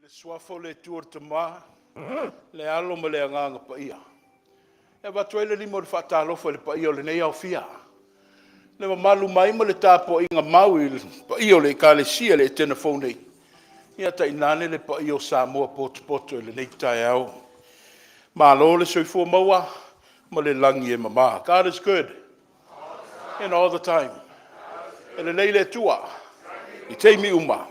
I le Suafa o le Atua le Tama, le Alo ma le Agaga Paia. E avatu ai le lima o le faatalofa i le paia o lenei aofia, le mamalu mai ma le tapuaiga mau i le paia o le Ekalesia i le Etena Fou nei, ia tainane le paia o Samoa potopoto i lenei taeao. Malo le soifua maua ma le lagi e mama. God is good and all the time. E lelei le Atua i taimi uma,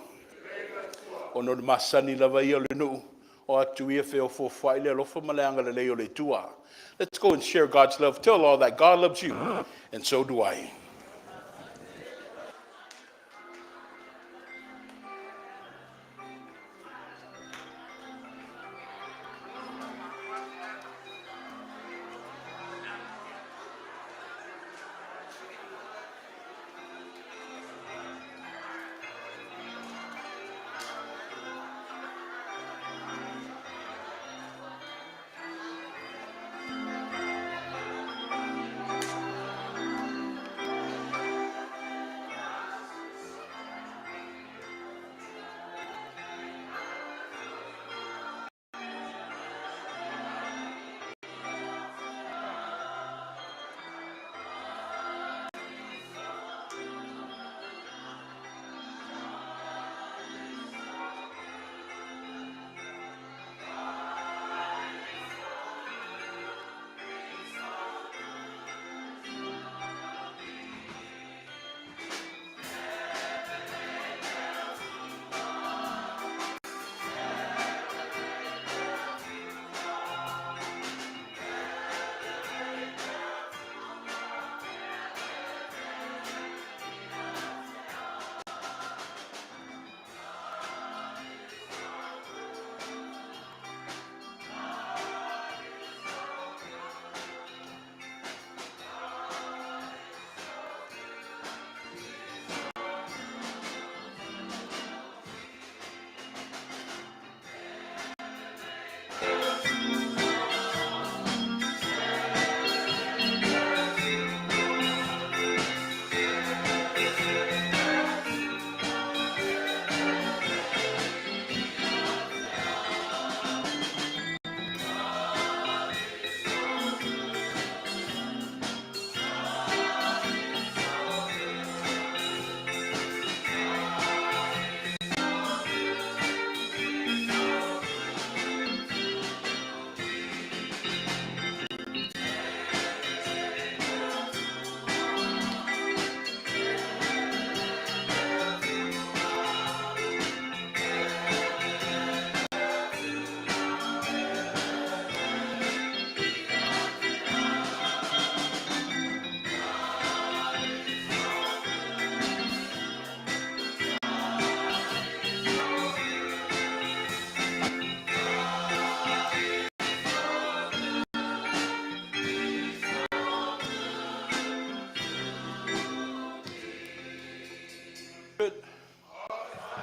ona o le masani lava ia o le nuu, o atu ia feofoofoai le alofa ma le agalelei o le Atua. Let's go and share God's love. Tell all that God loves you, and so do I.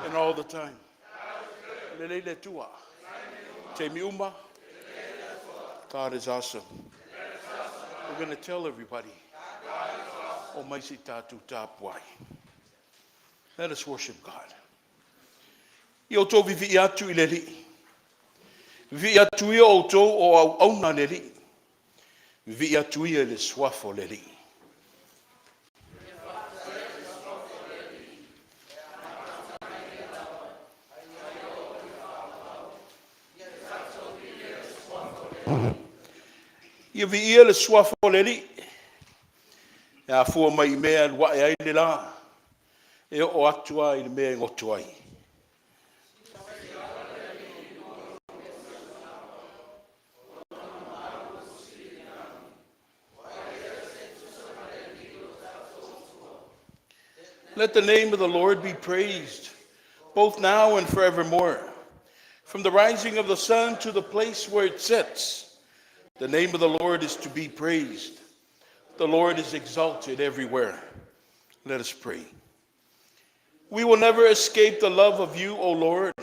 And all the time. Lelei le Atua. Taimi uma. God is awesome. We're going to tell everybody. O mai se i tatou tapuai. Let us worship God. Ia outou vivii atu i le Alii. Vivii atu ia outou o auauna a le Alii. Vivii atu ia i le suafa o le Alii. Ia viia le suafa o le Alii, e afua mai i mea e alu ae ai le la, e oo atu lava i le mea e goto ai. Let the name of the Lord be praised, both now and forevermore. From the rising of the sun to the place where it sets, the name of the Lord is to be praised. The Lord is exalted everywhere. Let us pray. We will never escape the love of you, O Lord.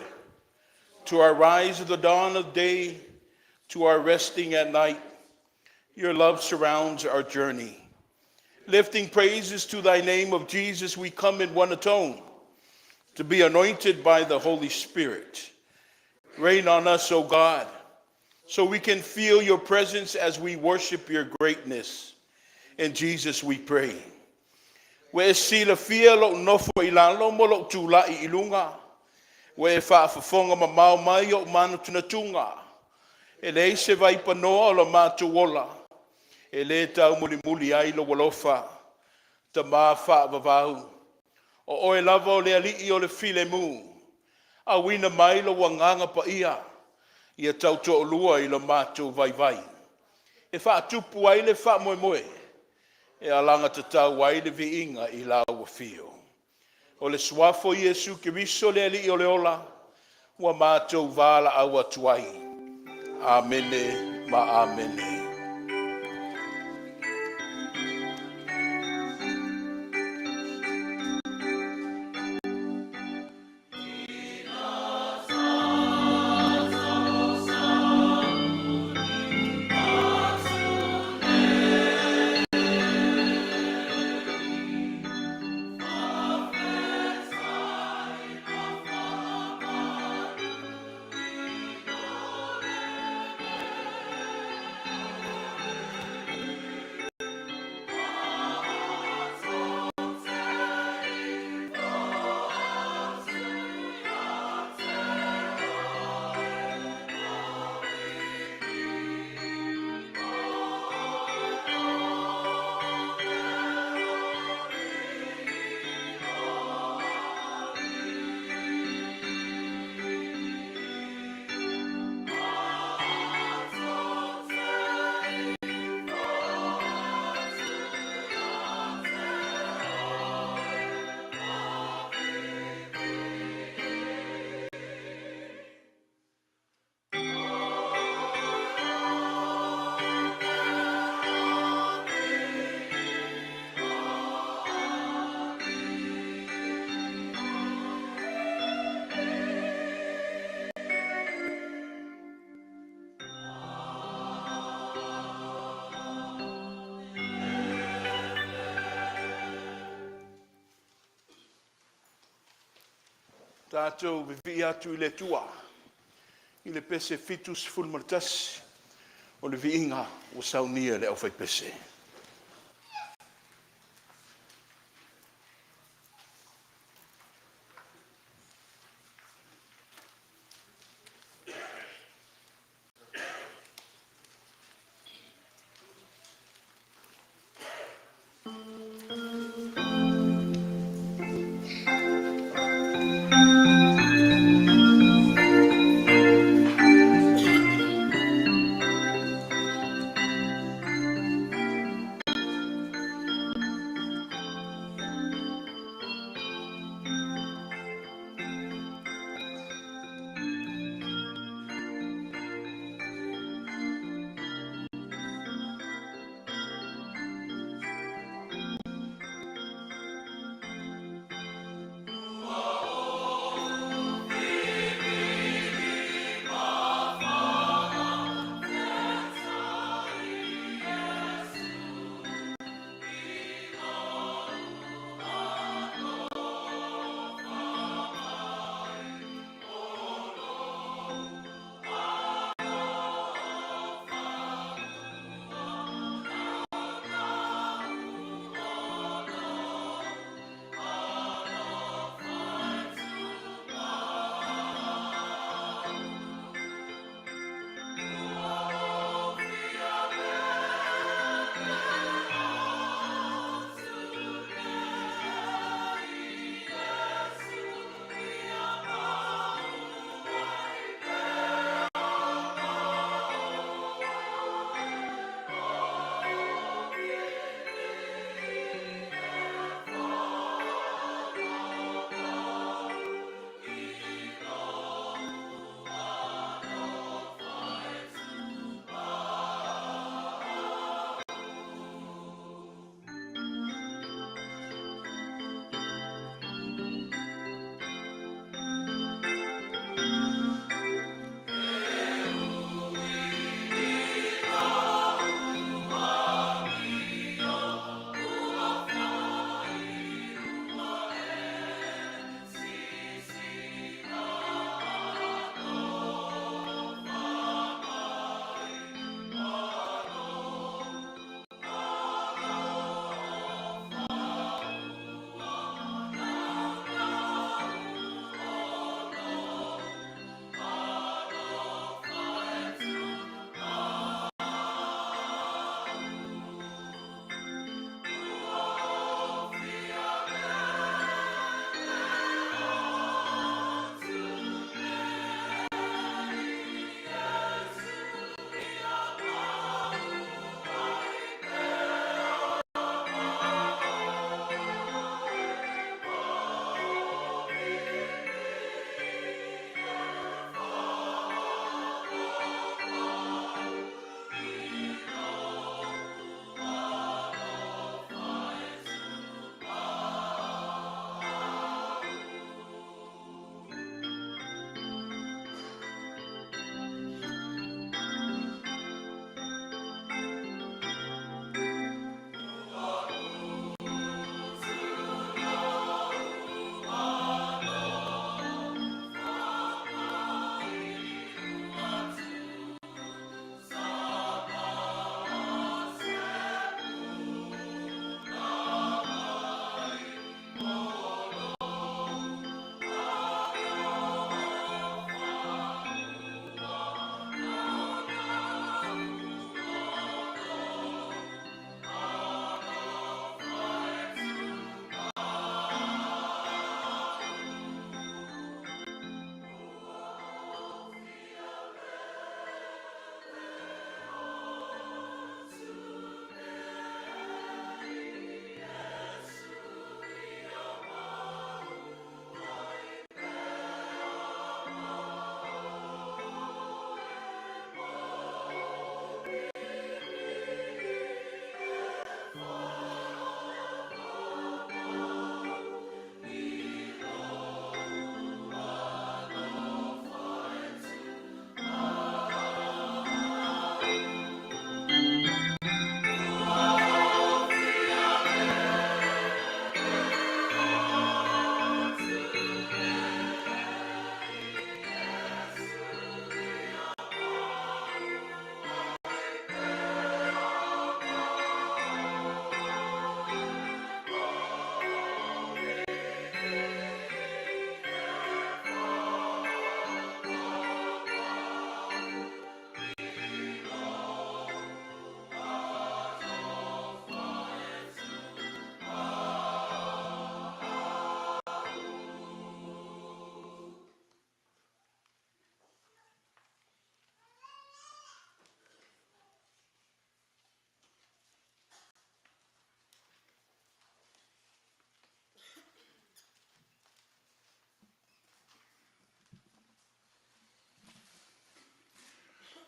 To our rise of the dawn of day, to our resting at night, your love surrounds our journey. Lifting praises to thy name of Jesus, we come in one atone to be anointed by the Holy Spirit. Rain on us, O God, so we can feel your presence as we worship your greatness. In Jesus we pray. Ua e silafia lou nofo i lalo ma lou tulai i luga. Ua e faafofoga mamao mai i ou manatunatuga. E leai se vaipanoa o lo matou ola e le taumulimuli ai lou alofa, Tama faavavau. O oe lava o le Alii o le filemu. Auina mai lou Agaga Paia ia tautoalua i lo matou vaivai, e faatupu ai le faamoemoe, e alagatatau ai le viiga i lau afio. O le Suafa o Iesu Keriso le Alii o le ola, ua matou valaau atu ai. Amene ma Amene. Tatou vivii atu i le Atua i le pese 71 o le viiga ua saunia e le aufaipese.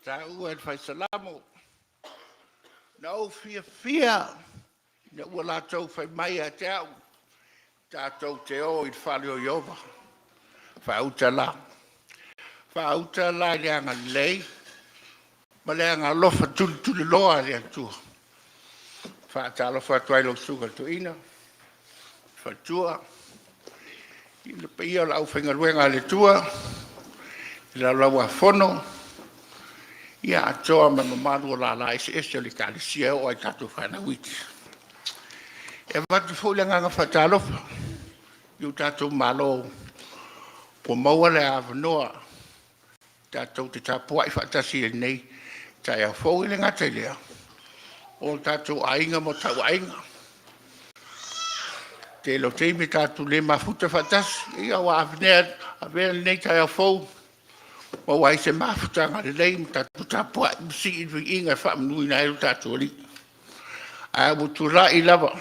Taua e le Fai Salamo, na ou fiafia ina ua latou fai mai ia te au, tatou te o i le fale o Ieova. Faauta la, faauta la i le agalelei ma le agaalofa tulituliloa e le Atua. E faatalofa atu ai i lau Susuga i le Toeaina, faletua, le paia o le aufaigaluega a le Atua i le Laulau-a-Fono, atoa ma le mamalu o lala eseese o le Ekalesia e oo lava i tatou fanau iti. E avatu foi le agaga faatalofa i lo tatou Malo ua maua le avanoa tatou te tapuai faatasi i lenei taeao fou. E le gata i lea, o tatou aiga ma o tauaiga. O le tele o taimi tatou te le mafuta faatasi, a ua avea lenei taeao fou e maua ai se mafutaga lelei ma tatou tapuai ma sii le viiga e faamanuina ai lo tatou Alii. Ae ua ou tulai lava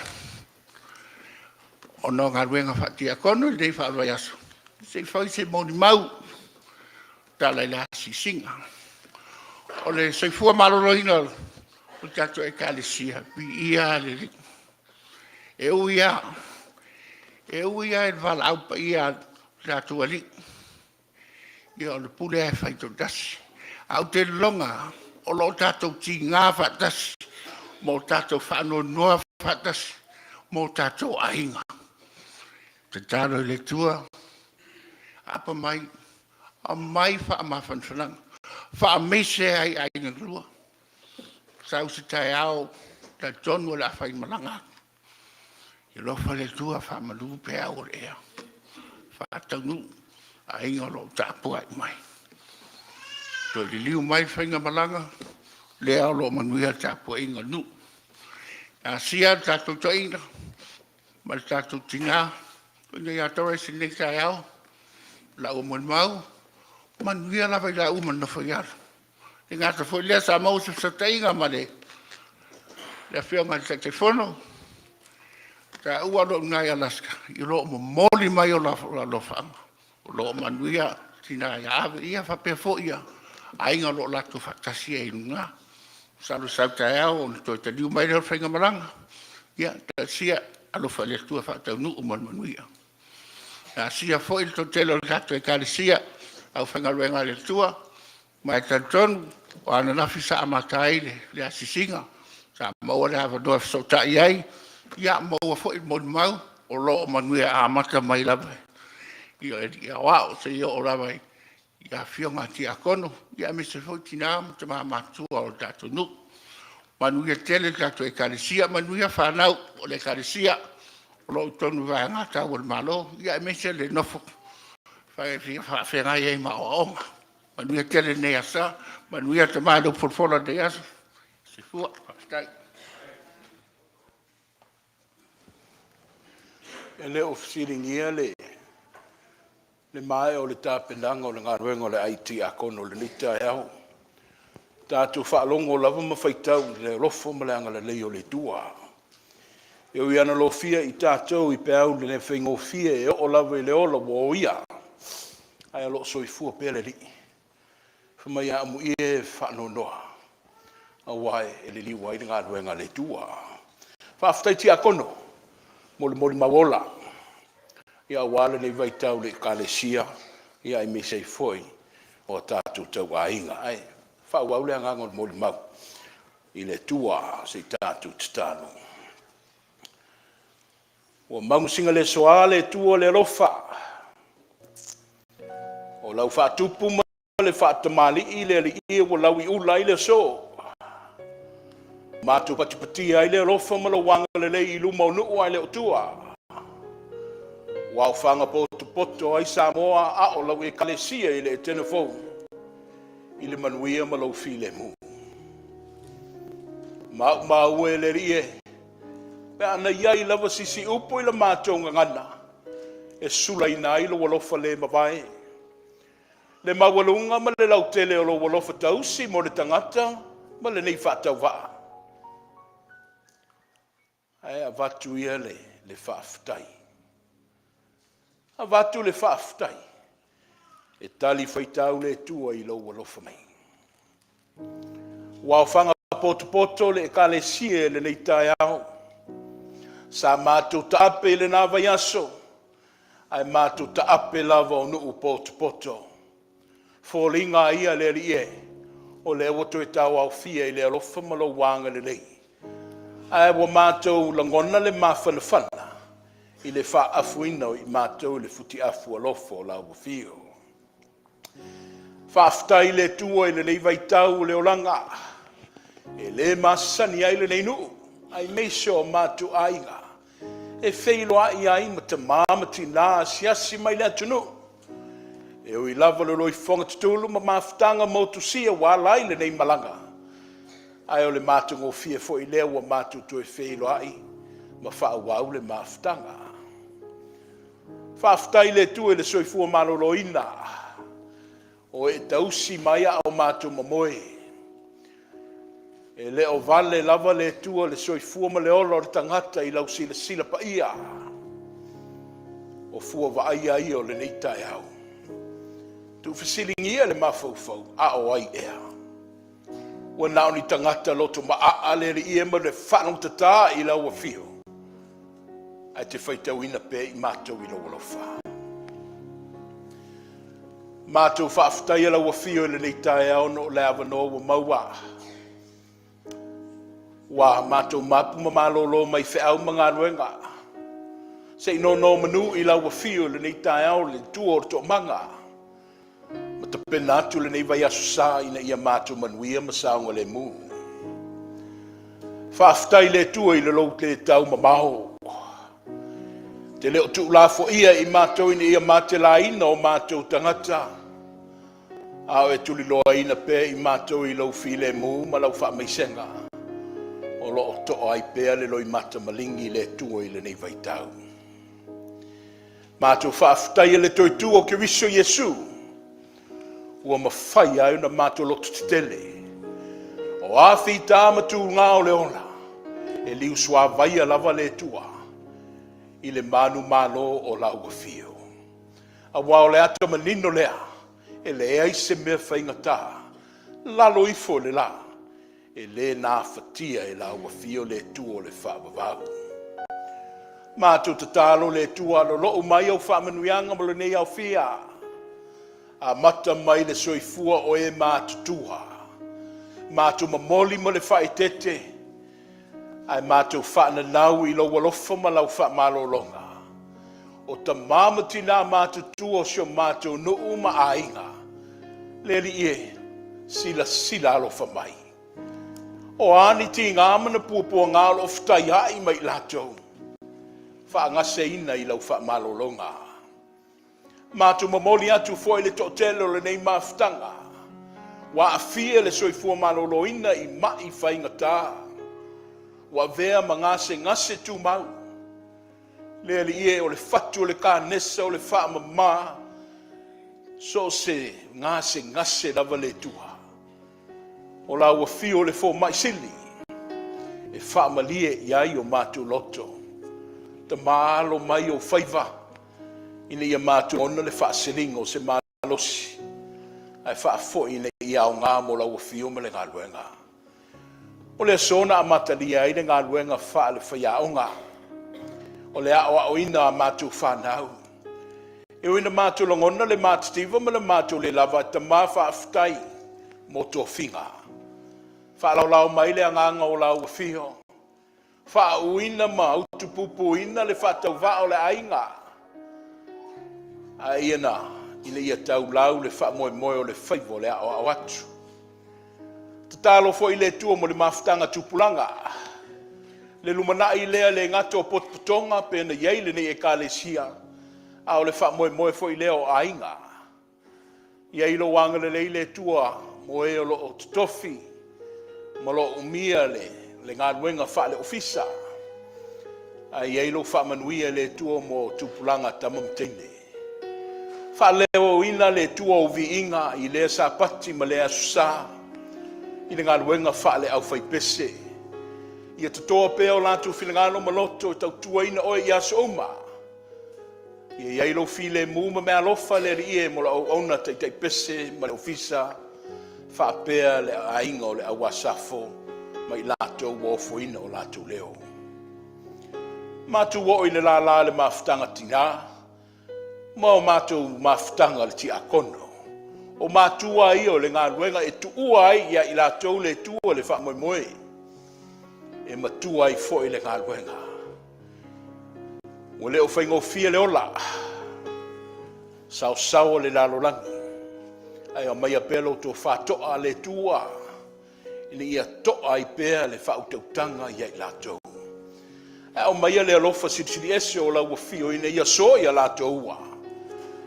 ona o galuega faa-Tiakono i lenei vaiaso, se i fai se molimau e tala i le asiasiga. O le soifua maloloina o le tatou Ekalesia, viia le Alii. E ui lava i le valaau paia a lo tatou Alii, ia o le pule lava e fai toatasi. Ae ou te lagona lava o lo o tatou tiga faatasi ma o tatou faanoanoa faatasi ma o tatou aiga. Tatalo i le Atua, aapa mai, aumai faamafanafanaga, faamaise ai i aiga e lua. Sau se taeao talitonu o le a faimalaga atu. Ia alofa le Atua faamalu peau o le ea, faataunuu aiga o lo o tapuai mai. Toe liliu mai le faigamalaga, o lea o lo o manuia le tapuaiga a le nuu. Asia le tatou toeaina ma le tatou tina le toeaina ia Doris i lenei taeao, o lau molimau, e manuia lava i laua ma le Nofoaialo. E le gata foi i lea sa maua se fesootaiga ma le Afioga i le Taitaifono, o taua o lo o i ina i Alaska, o lo o momoli mai o latou alofaaga, o lo o manuia le tina ia Ave, ia faapea foi aiga o lo o latou faatasi ai i luga. Masalo sau taeao ona toe taliu mai lea o le faigamalaga, ia talosia, alofa i le Atua faataunuu ma le manuia. E asia foi le toatele o le tatou Ekalesia, le aufaigaluega a le Atua, ma e talitonu o ananafi sa amata ai le asiasiga, sa maua le avanoa e fesootai ai, maua foi molimau o lo o manuia e amata mai lava i alii aoao seia oo lava i afioga i tiakono, aemaise foi tina ma tama matutua o le tatou nuu. Manuia tele le tatou Ekalesia, manuia fanau o le Ekalesia o lo o i totonu o vaega tau a le Malo, aemaise le nofo faafeagai ai ma aoaoga. Manuia tele lenei aso Sa, manuia tama i lou folafola i lenei aso. Soifua. Faafetai. E le o fesiligia le maea o le tapenaga o le galuega a le ai Tiakono i lenei taeao. Tatou faalogo lava ma faitau i le alofa ma le agalelei o le Atua. E ui lava ina lofia i tatou i peau le faigofie e oo lava i le ola ua oia, ae o lo o soifua pea le Alii. Fai mai, amuia e faanoanoa aua e liliu ai le galuega a le Atua. Faafetai Tiakono mo le molimau ola aua lenei vaitau i le Ekalesia aemaise ai foi o tatou tauaiga. Ae faaauau le agaga o le molimau i le Atua. Se i tatou tatalo. Ua maugasigalesoa le Atua i le alofa, o lau faatupu ma le faatamalii le Alii ua lauiula ai le aso. Ua matou patipatia ai le alofa ma lou agalelei i luma o nuu ae le o tua. Ua aofaga potopoto ai Samoa a o lau Ekalesia i le Etena fou i le manuia ma lou filemu. Maumau e le Alii e, pe ana i ai lava se isi upu i la matou gagana e sulaina ai lou alofa le mavae, le maualuga ma le lautele o lou alofa tausi mo le tagata ma lenei faatauvaa. Ae avatu ia le faafetai, avatu le faafetai e talifuaitau le Atua i lou alofa mai. Ua aofaga potopoto le Ekalesia i lenei taeao. Sa matou taape i lena vaiaso, ae matou taape lava o nuu potopoto. Foliga a ia le Alii e, o lea ua toe tauaofia i le alofa ma lou agalelei. Ae ua matou lagona le mafanafana i le faaafuina o i matou i le futiafu alofa o lau afio. Faafetai i le Atua i lenei vaitau o le olaga e le masani ai lenei nuu, aemaise o matou aiga e feiloai ai ma tama ma tina asiasi mai le atunuu. E ui lava o le loifofoga tutulu ma mafutaga motusia ua ala ai lenei malaga, ae o le matagofie foi lea ua matou toe feiloai ma faaauau le mafutaga. Faafetai i le Atua i le soifua maloloina o e tausi mai a o matou momoe. E le o vale lava le Atua le soifua ma le ola o le tagata i lau silasila paia. O fua vaaia ia o lenei taeao. Tuufesiligia le mafaufau, a o ai ea? Ua na o ni tagata loto maaa le Alii e ma le faalogotata i lau afio, ae te faitauina pea i matou i lou alofa. Matou faafetaia lau afio i lenei taeao ona o le avanoa ua maua. Ua matou mapu ma malolo mai feau ma galuega. Se i nonomanu i lau afio i lenei taeao le Atua o le Toomaga ma tapena atu lenei vaiaso sa ina ia matou manuia ma saogalemu. Faafetai i le Atua i le lou le tau mamao. Te le o tuulafoia i matou ina ia matelaina o matou tagata, a o e tuliloaina pea i matou i lou filemu ma lau faamaisega, o lo o toa ai pea le loimata maligi i le Atua i lenei vaitau. Matou faafetaia le toe tu o Keriso Iesu, ua mafai ai ona matou loto tetele. O a fita ma tugā o le ola, e liusuavaia lava le Atua i le manumalo o lau afio. Aua o le ata manino lea, e leai se mea faigata, lalo ifo i le la, E le nafatia e lau afio le Atua o le faavavau. Matou tatalo le Atua lolou mai au faamanuiaga mo lenei aofia. Amata mai le soifua o e matutua. Matou momoli ma le faaeteete ae matou faananau i lou alofa ma lau faamalologa. O tama ma tina matutua o si o matou nuu ma aiga, le Alii e, silasila alofa mai. O a ni tiga ma na puapuaga o lo o fetaiai ma i latou, faagaseina i lau faamalologa. Matou momoli atu foi le toatele o lenei mafutaga ua aafia le soifua maloloina i mai faigata, ua avea ma gasegase tumau. Le Alii e, o le fatu o le kanesa, o le faamama, so o se gasegase lava le Atua. O lau afio o le fomai sili e faamalie i ai o matou loto. Tama alo mai ou faiva ina ia matou ona le faasiliga o se malosi ae faafoi ina ia aoga mo lau afio ma le galuega. O le aso na amatalia ai le galuega faale-faiaoga, o le aoaoina a matou fanau. E ui ina matou lagona le matitiva ma le matou le lava, Tama faafetai mo tofiga. Faalaolao mai le agaga o lau afio, faauuina ma utupupuina le faatauvaa o le aiga, a ia na ina ia taulau le faamoemoe o le faiva o le aoao atu. Tatalo foi le Atua mo le mafutaga tupulaga, le lumanai lea le gata o potopotoga pe na i ai lenei Ekalesia, a o le faamoemoe foi lea o aiga. I ai lou agalelei le Atua mo e o lo o totofi ma lo o umia le, le galuega faale-ofisa. Ae i ai lou faamanuia le Atua mo tupulaga tama ma teine. Faaleoina le Atua o viiga i lea Sapati ma lea Aso Sa i le galuega faale-aufaipese. Ia totoa pea o latou finagalo ma loto e tautuaina oe i aso uma. Ia i ai lou filemu ma meaalofa le Alii e mo lau auauna taitaipese ma le ofisa. Faapea le aiga o le au Asafo ma i latou ua ofoina o latou leo. Matou oo i le lala le mafutaga tina ma o matou mafutaga le tiakono. O matua ia o le galuega e tuua ai ia i latou le Atua le faamoemoe e matua ai foi le galuega. Ua le o faigofie le ola, saosao o le lalolagi, ae aumaia pea la outou faatoa le Atua ina ia to'a ai pea le faautautaga ia i latou. Ae aumaia le alofa silisili ese o lau afio ina ia soia latou ua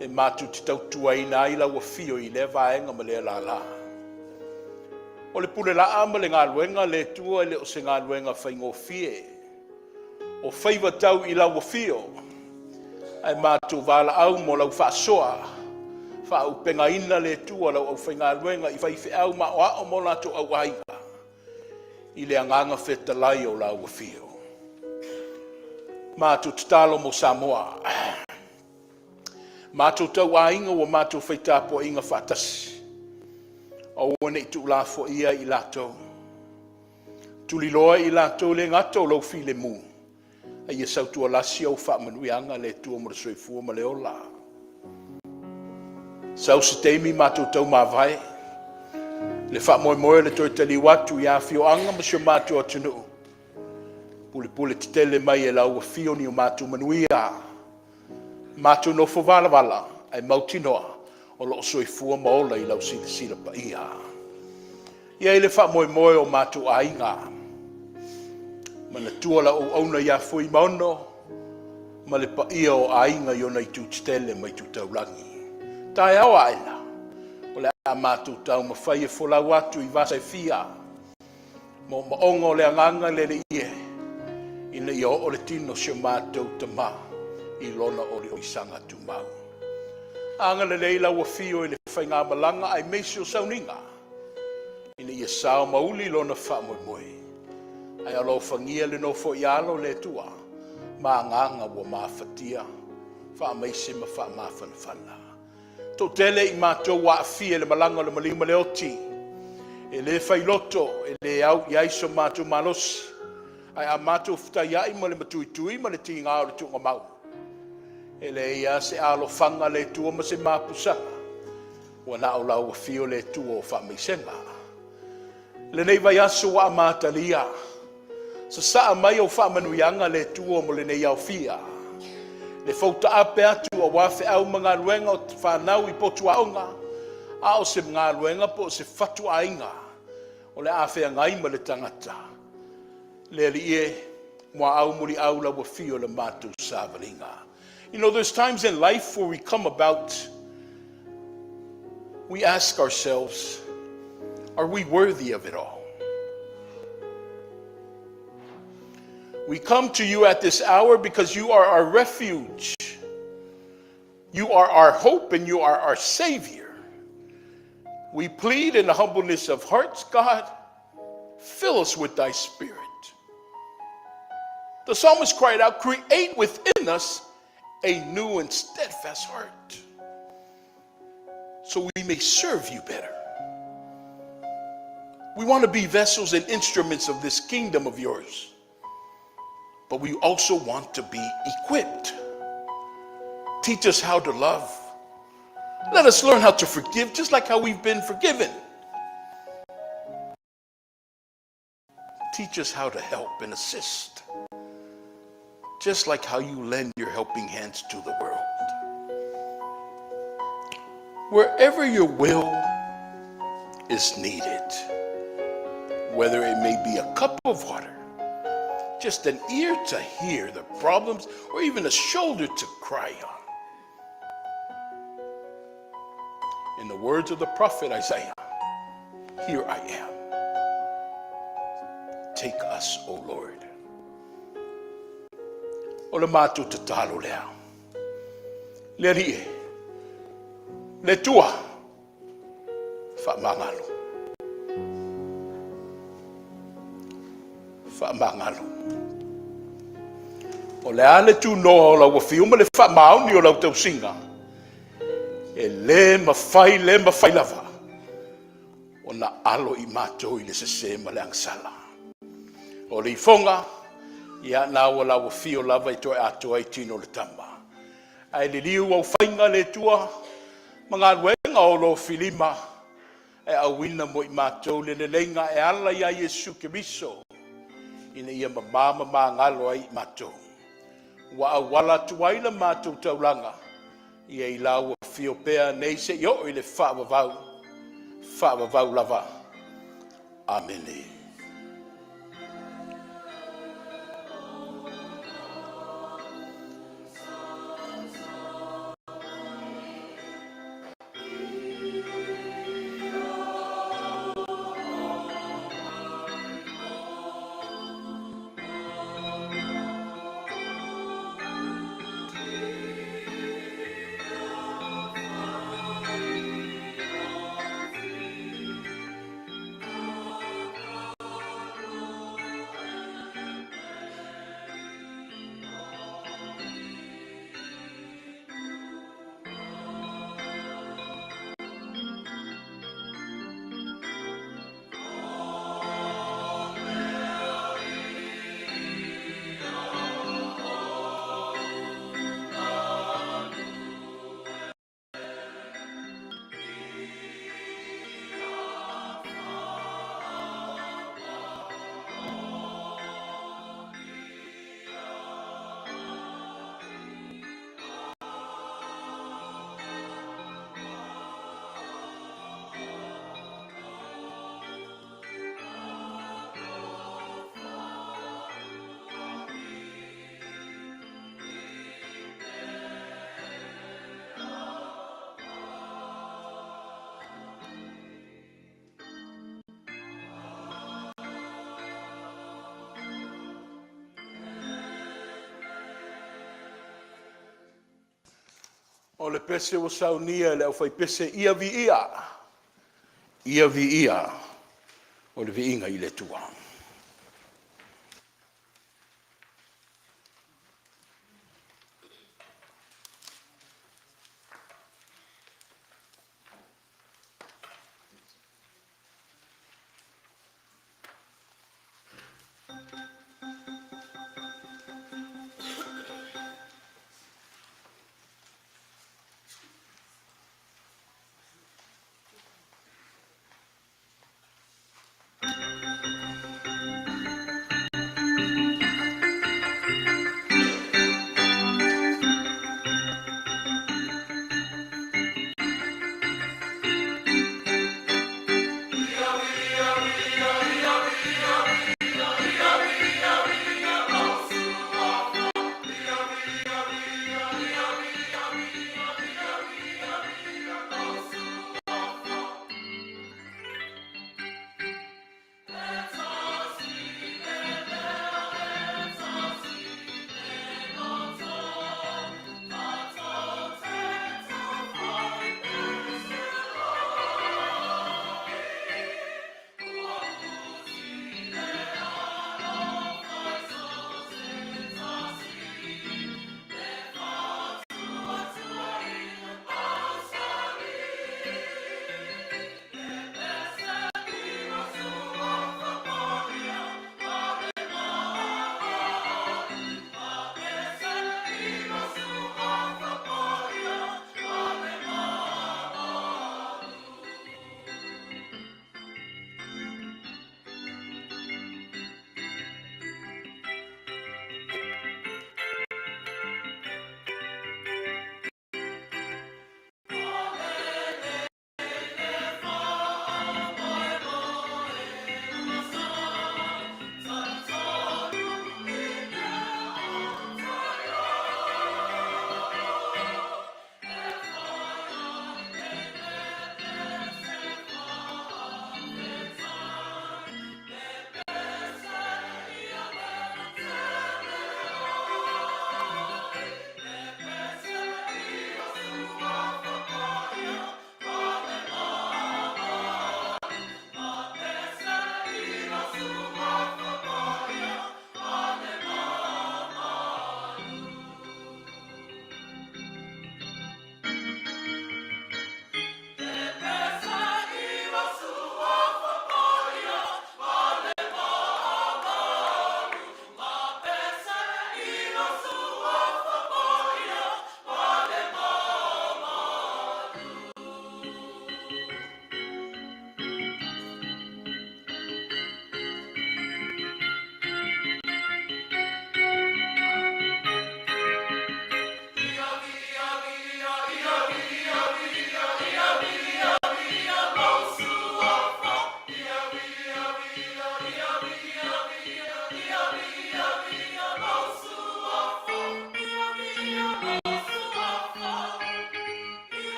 e matou te tautuaina ai lau afio i lea vaega ma lea lala. O le pule laa ma le galuega a le Atua e le o se galuega faigofie. O faiva tau i lau afio, ae matou valaau mo lau faasoa, faaauupegaina le Atua lau aufaigaluega i faifeau ma aoao ma o latou auaiga i le agaga fetalai o lau afio. Matou tatalo mo Samoa. Matou tauaiga ua matou fai tapuaiga faatasi. Aua ne i tuulafoaia i latou. Tuliloa i latou le gata o lou filemu, a ia sautualasi au faamanuiaga le Atua mo le soifua ma le ola. Sau se taimi matou tau mavae, le faamoemoe o le toe taliu atu i afioaga ma si o matou atunuu, pulepule tetele mai e lau afio ni o matou manuia, matou nofo valavala ae mautinoa o lo o soifua ma ola i lau silasila paia. I ai le faamoemoe o matou aiga, manatua lau auauna ia Fuimaono ma le paia o aiga i ona itu tetele ma itu taulagi. Taeao aena, o le a matou taumafai e folau atu i vasa e fia, moomooga o le agaga le Alii e, ina ia oo le tino o si o matou tama i lona oliolisaga tumau. Agalelei lau afio i le faigamalaga aemaise o sauniga, ina ia sao ma uli lona faamoemoe, ae alofagia le nofoaialo le Atua ma agaga ua mafatia, faamaise ma faamafanafana. Toatele i matou ua aafia i le malaga o le maliu ma le oti, e le failoto, e le au i ai so matou malosi, ae a matou fetaiai ma le matuitui ma le tiga o le tuugamau, e leai lava se alofaga a le Atua ma se mapusaga, ua na o lau afio le Atua o faamaisega. Lenei vaiaso ua amatalia, sasaa mai au faamanuiaga le Atua mo lenei aofia, le foutaape atu aua feau ma galuega o fanau i potu aoga, a o se galuega po o se fatuaiga o le a feagai ma le tagata. Le Alii e, muaau muliau lau afio i le matou savaliga. There's times in life where we come about, we ask ourselves, are we worthy of it all? We come to you at this hour because you are our refuge. You are our hope and you are our Savior. We plead in the humbleness of hearts, God, fill us with thy Spirit. The psalmist cried out, create within us a new and steadfast heart, so we may serve you better. We want to be vessels and instruments of this kingdom of yours, but we also want to be equipped. Teach us how to love. Let us learn how to forgive, just like how we've been forgiven. Teach us how to help and assist, just like how you lend your helping hands to the world. Wherever your will is needed, whether it may be a cup of water, just an ear to hear the problems, or even a shoulder to cry on. In the words of the prophet Isaiah, here I am. Take us, O Lord. O le matou tatalo lea. Le Alii e, le Atua, faamagalo. Faamagalo. O le a le tunoa o lau afio ma le faamaoni o lau tausiga, e le mafai, le mafai lava. Ona alo i matou i le sese ma le agasala. O le ifoga, ia na ua lauafio lava e toe atoa ai tino o le tama. Ae liliu au faiga le Atua ma galuega o lo filima e auina mo i matou le leleiga e ala ia Iesu Keriso, ina ia mama ma magalo ai i matou. Ua auala atu ai la matou taulaga, ia i lau afio pea nei se i oo i le faavavau, faavavau lava. Amene. O le pese ua saunia e le aufaipese, ia viia, ia viia o le viiga i le Atua.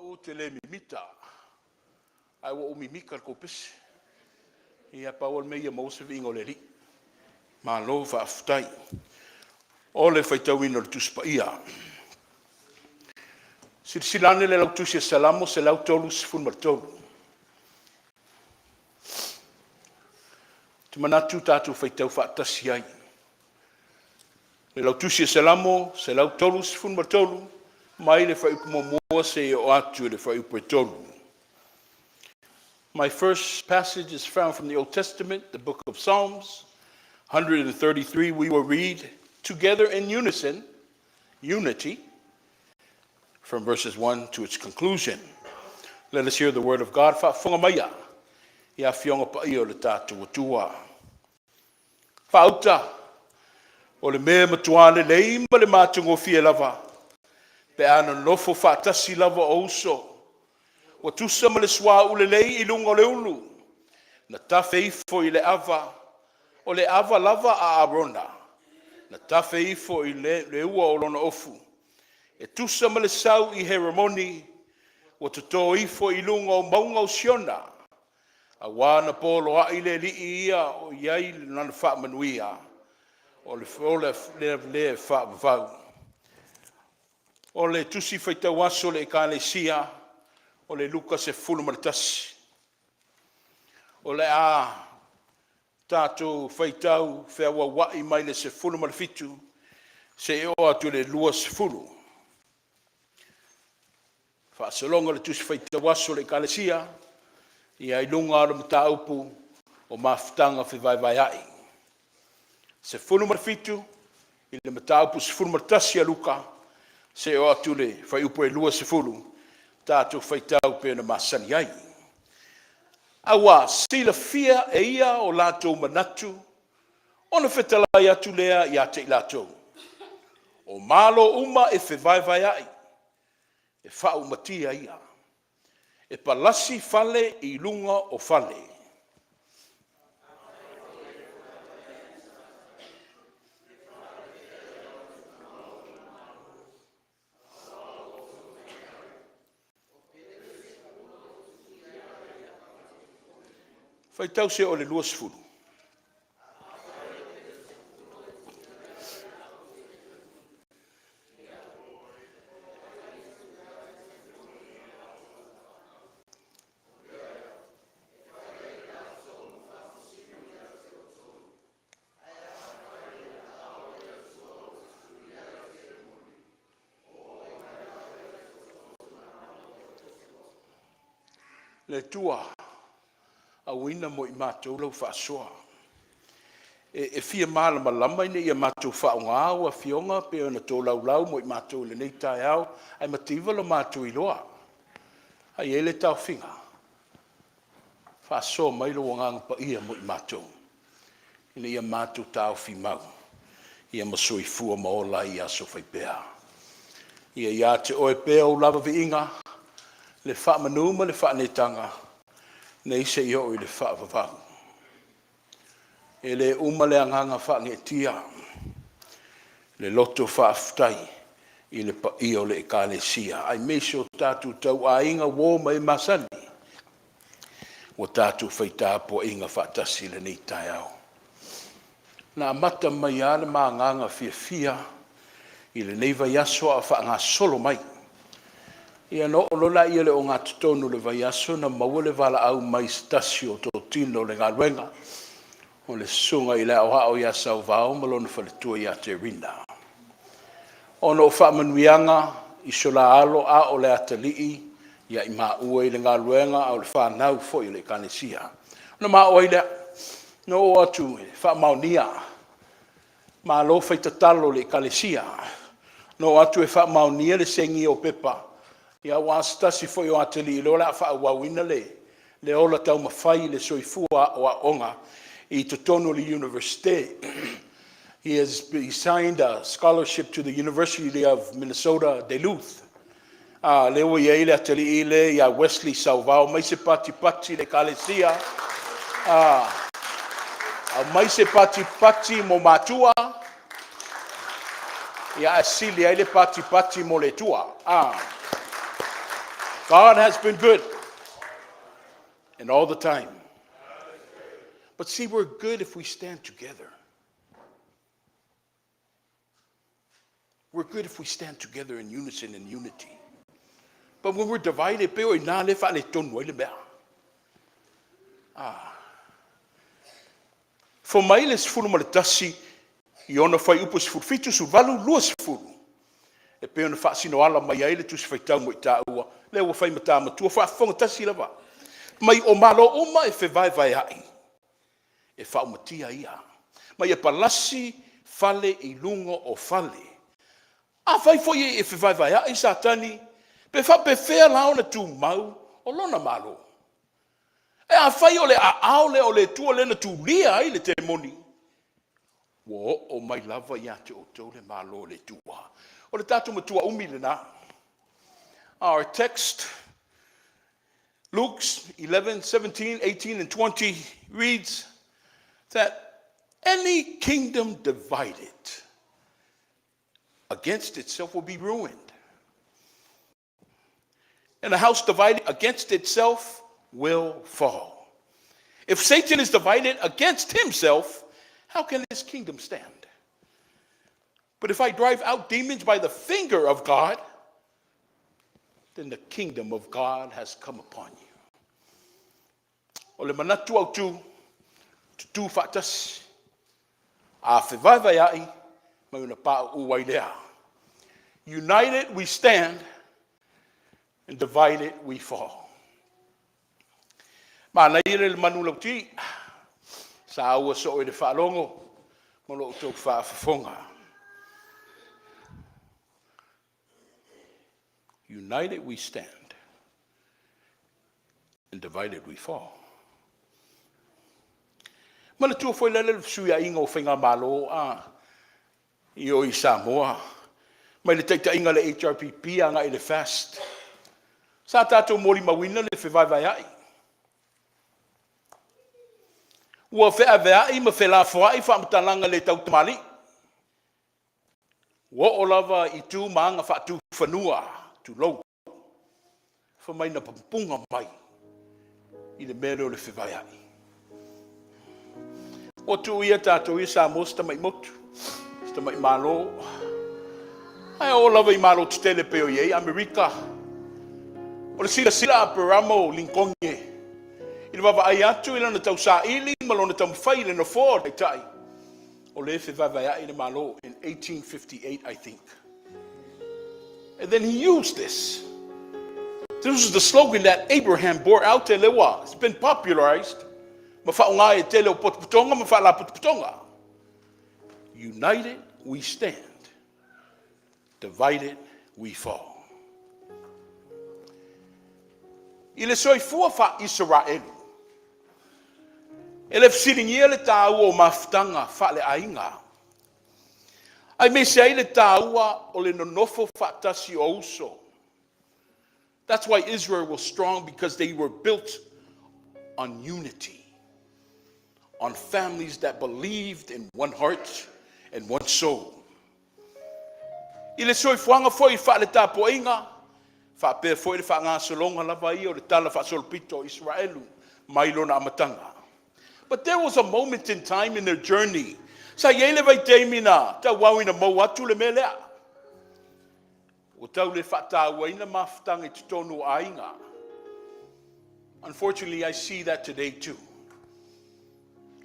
Au ou te le mimita, ae ua ou mimita i le tou pese. Ia pau o le mea ia maua se viiga o le Alii. Malo faafetai. O le faitauina o le Tusi Paia. Silasila ane i le Lautusi a Salamo 133. Ou te manatu tatou faitau faatasi ai. Le Lautusi a Salamo 133 mai le fuaiupu 1 seia oo atu i le fuaiupu e 3. My first passage is found from the Old Testament, the book of Psalms, 133. We will read together in unison, unity, from verses 1 to its conclusion. Let us hear the word of God. Faafofoga maia i afioga paia o le tatou Atua. Faauta, o le mea e matua lelei ma le matagofie lava, pe a nonofo faatasi lava o uso, ua tusa ma le suauu lelei i luga o le ulu, na tafe ifo i le ava, o le ava lava a Arona, na tafe ifo i le ua o lona ofu, e tusa ma le sau i Heremoni, ua toto ifo i luga o mauga o Siona, auā na poloai le Alii ia o i ai lana faamanuia, o le ola lea e faavavau. O le Tusi Faitau Aso a le Ekalesia o le Luka 11. O le a tatou faitau feauaua'i mai le 17 seia oo atu i le 20. Faasologa o le Tusi Faitau Aso a le Ekalesia, ia i luga o le mataupu o mafutaga fevaevaea'i. 17 i le mataupu 11 a Luka seia oo atu i le fuaiupu e 20, tatou faitau pei ona masani ai. A ua silafia e ia o latou manatu, ona fetalai atu lea ia te i latou, o Malo uma e fevaevaea'i, e faaumatia ia. E palasi fale i luga o fale. Faitau seia oo i le 20. Le Atua, auina mo i matou lau faasoa. E fia malamalama ina ia matou faaaoga au afioga pei ona tolaulau mo i matou i lenei taeao, ae mativa lo matou iloa. A i ai le taofiga, faasoa mai lou Agaga Paia mo i matou, ina ia matou taofi mau ia ma soifua ma ola ai i aso fai pea. Ia ia te Oe pea ou lava viiga, le faamanu ma le faaneetaga, nei seia oo i le faavavau. E le uma le agaga faaneetia, le loto faafetai i le paia o le Ekalesia, aemaise o tatou tauaiga, uo ma e masani ua tatou fai tapuaiga faatasi i lenei taeao. Na amata mai lava le ma agaga fiafia i lenei vaiaso a o faagasolo mai. Ia ona oo loa lea i le ogatotonu o le vaiaso na maua le valaau mai se tasi o totino o le galuega, o le susuga i le Aoao ia Sauvao ma lona faletua ia Terina, ona o faamanuiaga i so la alo a o le atalii ia i maua i le galuega, a o le fanau foi a le Ekalesia. Ona ma oo ai lea, na oo atu e faamaonia, malo fai tatalo i le Ekalesia, na oo atu e faamaonia le sainia o pepa aua se tasi foi o atalii o lea o le a faaauauina le ola taumafai i le soifua aoaoga i totonu o le Iunivesite. He has he signed a scholarship to the University of Minnesota Duluth. A lea ua i ai le atalii lea ia Wesley Sauvao, aumai se patipati i le Ekalesia. Aumai se patipati mo matua, ia ae sili ai le patipati mo le Atua. God has been good. And all the time. But see, we're good if we stand together. We're good if we stand together in unison and unity. But when we're divided, pe o i nā le faaletonu ai le mea. Ah. Fo mai le 11 i ona fuaiupu 17, 18, 20. E pei ona faasinoala mai ai le Tusi Faitau mo i taua, lea ua fai ma matua faafofoga tasi lava. Mai o Malo uma e fevaevaea'i, e faaumatia ia. Ma ia palasi fale i luga o fale. Afai foi e fevaevaea'i Satani, pe faapefea la ona tumau o lona Malo? E afai o le aao lea o le Atua lea na tulia ai le temoni, ua oo mai lava ia te outou le Malo o le Atua. O le tatou matua umi lena. Our text, Luke 11, 17, 18, and 20 reads that any kingdom divided against itself will be ruined. And a house divided against itself will fall. If Satan is divided against himself, how can his kingdom stand? But if I drive out demons by the finger of God, then the kingdom of God has come upon you. O le manatu autu, tutu faatasi, a fevaevaea'i, mai ona pauu ai lea. United we stand, and divided we fall. Manaia le manulauti, sa ua soo i le faalogo ma lo outou faafofoga. United we stand, and divided we fall. Manatua foi lele le fesuiaiga o faigamalo a i o i Samoa, mai le taitaiga le HRPP agai le FAST. Sa tatou molimauina le fevaevaea'i. Ua feavea'i ma felafoa'i faamatalaga le tautamalii. Ua oo lava i tu ma aga faatufanua, tulou, fa mai na pupuga mai i le mea lea o le fevaea'i. Ua tuu ia tatou ia Samoa se tamai motu, se tamai Malo. Ae oo lava i Malo tetele pei o i ai Amerika. O le silasila a Aperamo Linkoge i le vaavaai atu i lana tausaili ma lona taumafai i le nofoa o le taitai, o lea e fevaevaea'i le Malo in 1858, I think. And then he used this. This is the slogan that Abraham bore out te lewa. It's been popularized. Ma faaaoga e tele o potopotoga ma faalapotopotoga. United we stand, divided we fall. I le soifua faa-Isaraelu, e le fesiligia le taua o mafutaga faaleaiga. Aemaise ai le taua o le nonofo faatasi o uso. That's why Israel was strong, because they were built on unity, on families that believed in one heart and one soul. I le soifuaga foi faaletapuaiga, faapea foi le faagasologa lava ia o le tala faasolopito o Isaraelu mai lona amataga. But there was a moment in time in their journey. Sa i ai le vaitaimi na tauau ina maua atu le mea lea. Ua tau le faatauaina mafutaga i totonu o aiga. Unfortunately, I see that today too.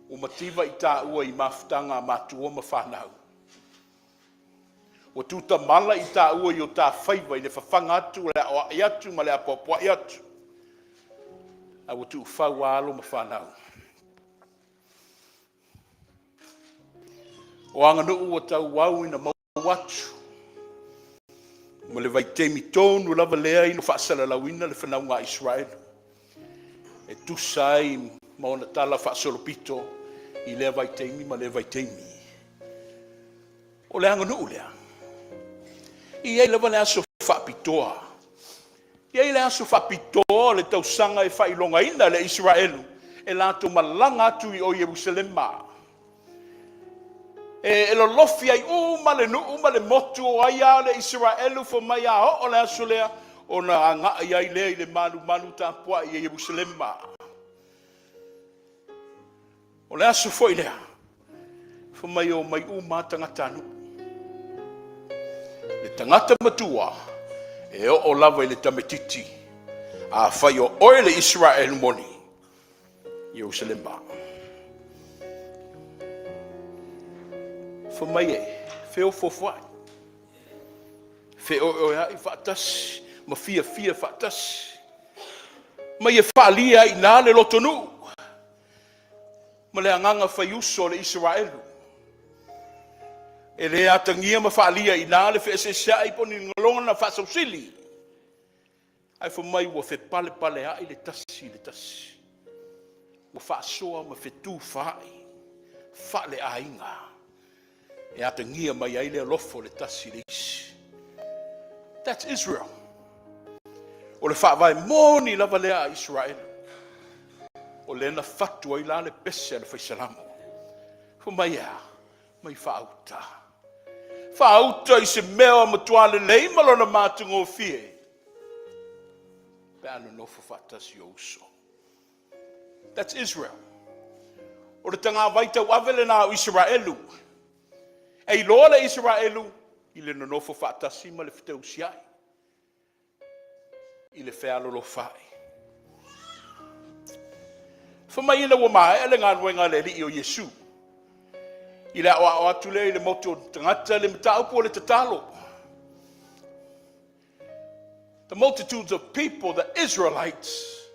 Ua mativa i taua i mafutaga a matua ma fanau. Ua tutamala i taua i o ta faiva i le fafaga atu, le aoai atu ma le apoapoai atu. A ua tuufau a alo ma fanau. O aganuu ua tauau ina maua atu. Ma le vaitaimi tonu lava lea ina faasalalauina le fanauga a Isaraelu. E tusa ai ma ona tala faasolopito i lea vaitaimi ma lea vaitaimi. O le aganuu lea. E i ai lava le aso faapitoa. E i ai le aso faapitoa o le tausaga e faailogaina le Isaraelu e latou malaga atu i o Ierusalema. E lolofi ai uma le nuu ma le motu o ai a le Isaraelu fai mai a oo le aso lea. ona agai ai lea i le malumalu tapuai i Ierusalema. O le aso foi lea, fai mai e omai uma lava tagatanuu. Le tagata matua e oo lava i le tamaitiiti, afai o oe le Isaraelu moni, Ierusalema. Fai mai e feofoofoai, feoeoeai faatasi ma fiafia faatasi, ma ia faaalia ai i ina le lotonuu ma le agaga faiuso o le Isaraelu. E le atagia ma faaalia i ina le feeseeseai po o ni lagona faasausili, ae fai mai ua fepalepaleai le tasi i le tasi, ua faasoa ma fetufaai faaleaiga e atagia mai ai le alofa o le tasi i le isi. That's Israel. O le faavae moni lava lea a Isaraelu. O lea na fatu ai la le pese a le Fai Salamo. Fai mai e a? Mai faauta. Faauta i se mea matua lelei ma lona matagofie pe a nonofo faatasi o uso. That's Israel. O le tagavai tauave lena o Isaraelu. E iloa le Isaraelu i le nonofo faatasi ma le feteusiai, i le fealolofa'i. Fai mai ina ua maea le galuega a le Alii o Iesu, i le aoao atu lea i le motu o tagata le mataupu o le tatalo. The multitudes of people, the Israelites,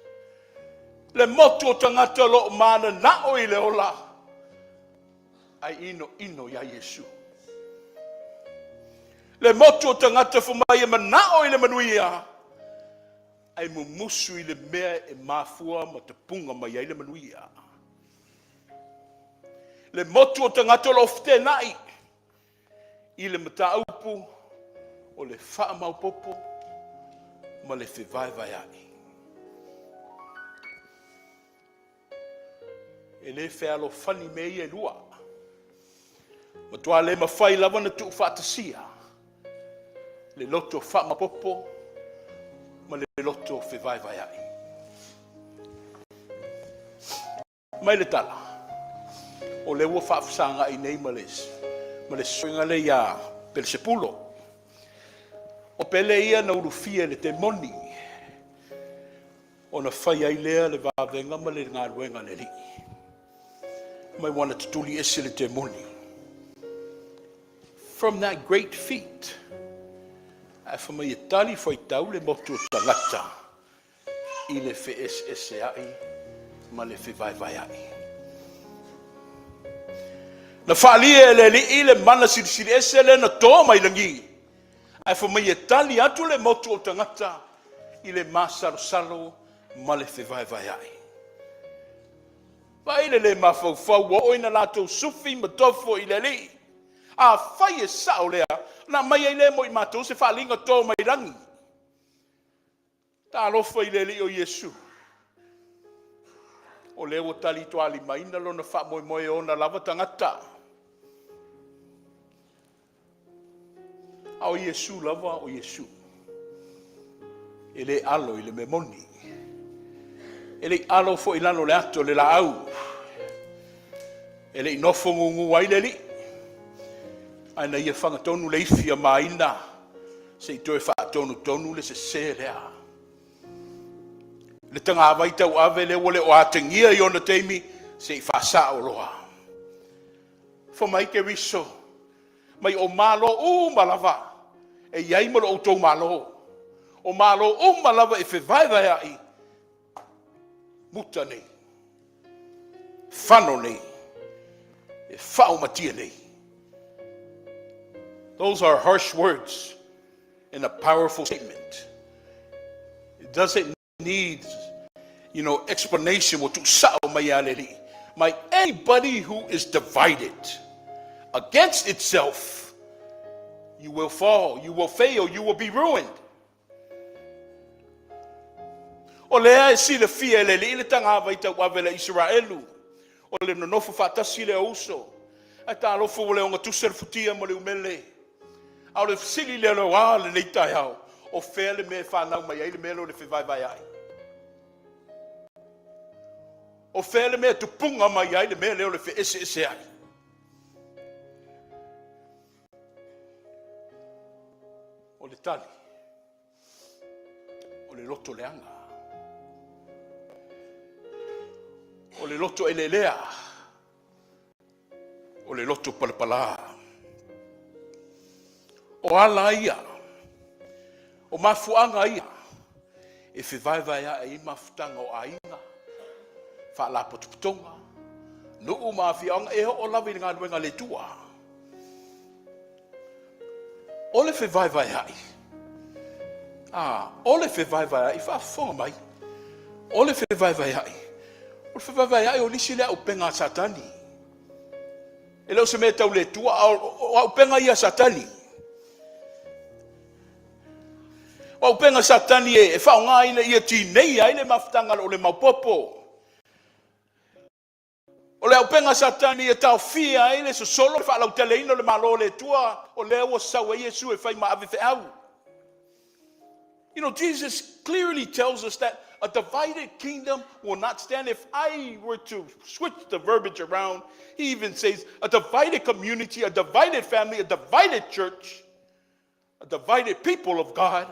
le motu o tagata o lo o mananao i le ola, ae ino ino iā Iesu. Le motu o tagata fai mai e manao i le manuia, ae mumusu i le mea e mafua ma tapuga mai ai le manuia. Le motu o tagata o lo o fetenai i le mataupu o le faamaopopo ma le fevaevaea'i. E le fealofani mea ia e lua. Matua le mafai lava na tuufaatasia le loto faamaopopo ma le loto fevaevaea'i. Mai le tala, o lea ua faafesagai nei ma le suiga lea ia Pelesepulo. O Pele ia na ulufia e le temoni, ona fai ai lea le vavega ma le galuega a le Alii. Mai ua na tutuli ese le temoni. From that great feat, ae fai mai e tali faitau le motu o tagata i le feeseeseai ma le fevaevaea'i. Na faalia e le Alii le mana silisili ese lea na to mai lagi, ae fai mai e tali atu le motu o tagata i le masalosalo ma le fevaevaea'i. Vaai le le mafaufau ua oo ina latou sufi ma tofo i le Alii. Afai e sao lea, na aumai ai lea mo i matou se faaaliga to mai lagi. Talofa i le Alii o Iesu. O lea ua talitoalimaina lona faamoemoe e ona lava tagata. A o Iesu lava o Iesu. E le alo i le mea moni. E le i alo foi i lalo o le ato o le laau. E le i nofo gugu ai le Alii. Ae na ia fagatonu le ifi a maina se i toe faatonutonu le sese lea. Le tagavai tauave lea ua le o atagia i ona taimi se i faasao loa. Fai mai Keriso, mai o malo uma lava e i ai ma lo outou malo. O malo uma lava e fevaevaea'i, muta nei, fano nei, e faaumatia nei. Those are harsh words in a powerful statement. It doesn't need explanation. Ua tuusao mai ia le Alii. Mai anybody who is divided against itself, you will fall, you will fail, you will be ruined. O lea e silafia e le Alii le tagavai tauave le Isaraelu. O le nonofo faatasi lea o uso. Ae talofa ua le ogatusa le futia ma le umele. A o le fesili lea o a lenei taeao. O fea le mea e fanau mai ai le mea lea o le fevaevaea'i? O fea le mea e tupuga mai ai le mea lea o le feeseesea'i? O le tali, o le loto leaga. O le loto eleelea. O le loto palapala. O ala ia, o mafuaaga ia e fevaevaea'i ai mafutaga o aiga, faalapotopotoga, nuu ma afioaga, e oo lava i le galuega a le Atua. O le fevaevaea'i, a, o le fevaevaea'i, faafofoga mai, o le fevaevaea'i, o le fevaevaea'i o le isi lea auupega a Satani. E le o se mea tau le Atua, a o auupega ia a Satani. O auupega a Satani e faaaoga ina ia tineia ai le mafutaga o le maopoopo. O le auupega a Satani e taofia ai le sosolo le faalauteleina o le Malo o le Atua, o lea ua sau ai Iesu e fai ma ave feau. Jesus clearly tells us that a divided kingdom will not stand. If I were to switch the verbiage around, he even says a divided community, a divided family, a divided church, a divided people of God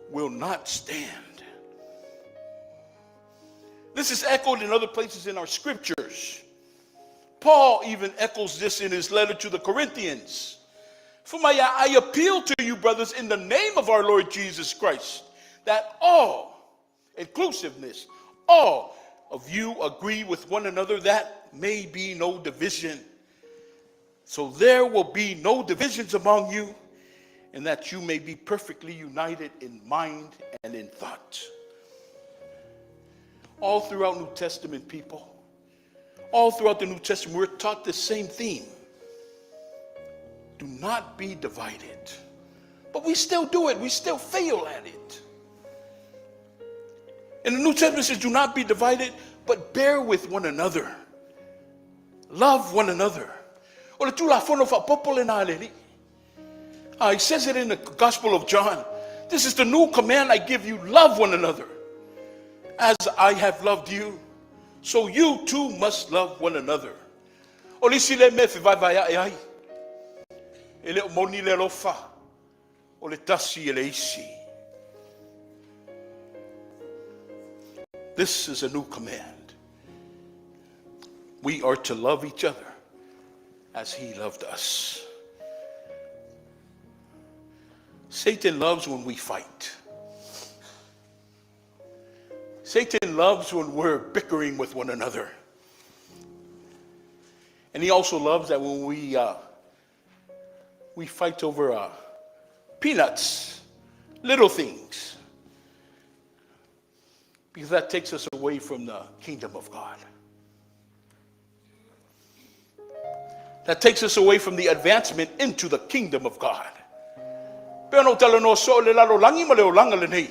will not stand. This is echoed in other places in our scriptures. Paul even echoes this in his letter to the Corinthians. For my, I appeal to you, brothers, in the name of our Lord Jesus Christ, that all, inclusiveness, all of you agree with one another, that may be no division. So there will be no divisions among you, and that you may be perfectly united in mind and in thought. All throughout New Testament, people, all throughout the New Testament, we're taught the same theme. Do not be divided. But we still do it. We still fail at it. And the New Testament says, do not be divided, but bear with one another. Love one another. O le tulafono faaopoopo lena a le Alii. He says it in the Gospel of John. This is the new command I give you: love one another. As I have loved you, so you too must love one another. O le isi le mea fevaevaea'i ai. E le o moni le alofa o le tasi e le isi. This is a new command. We are to love each other as he loved us. Satan loves when we fight. Satan loves when we're bickering with one another. And he also loves that when we fight over peanuts, little things, because that takes us away from the kingdom of God. That takes us away from the advancement into the kingdom of God. Pe ona ou talanoa soo le lalolagi ma le olaga lenei.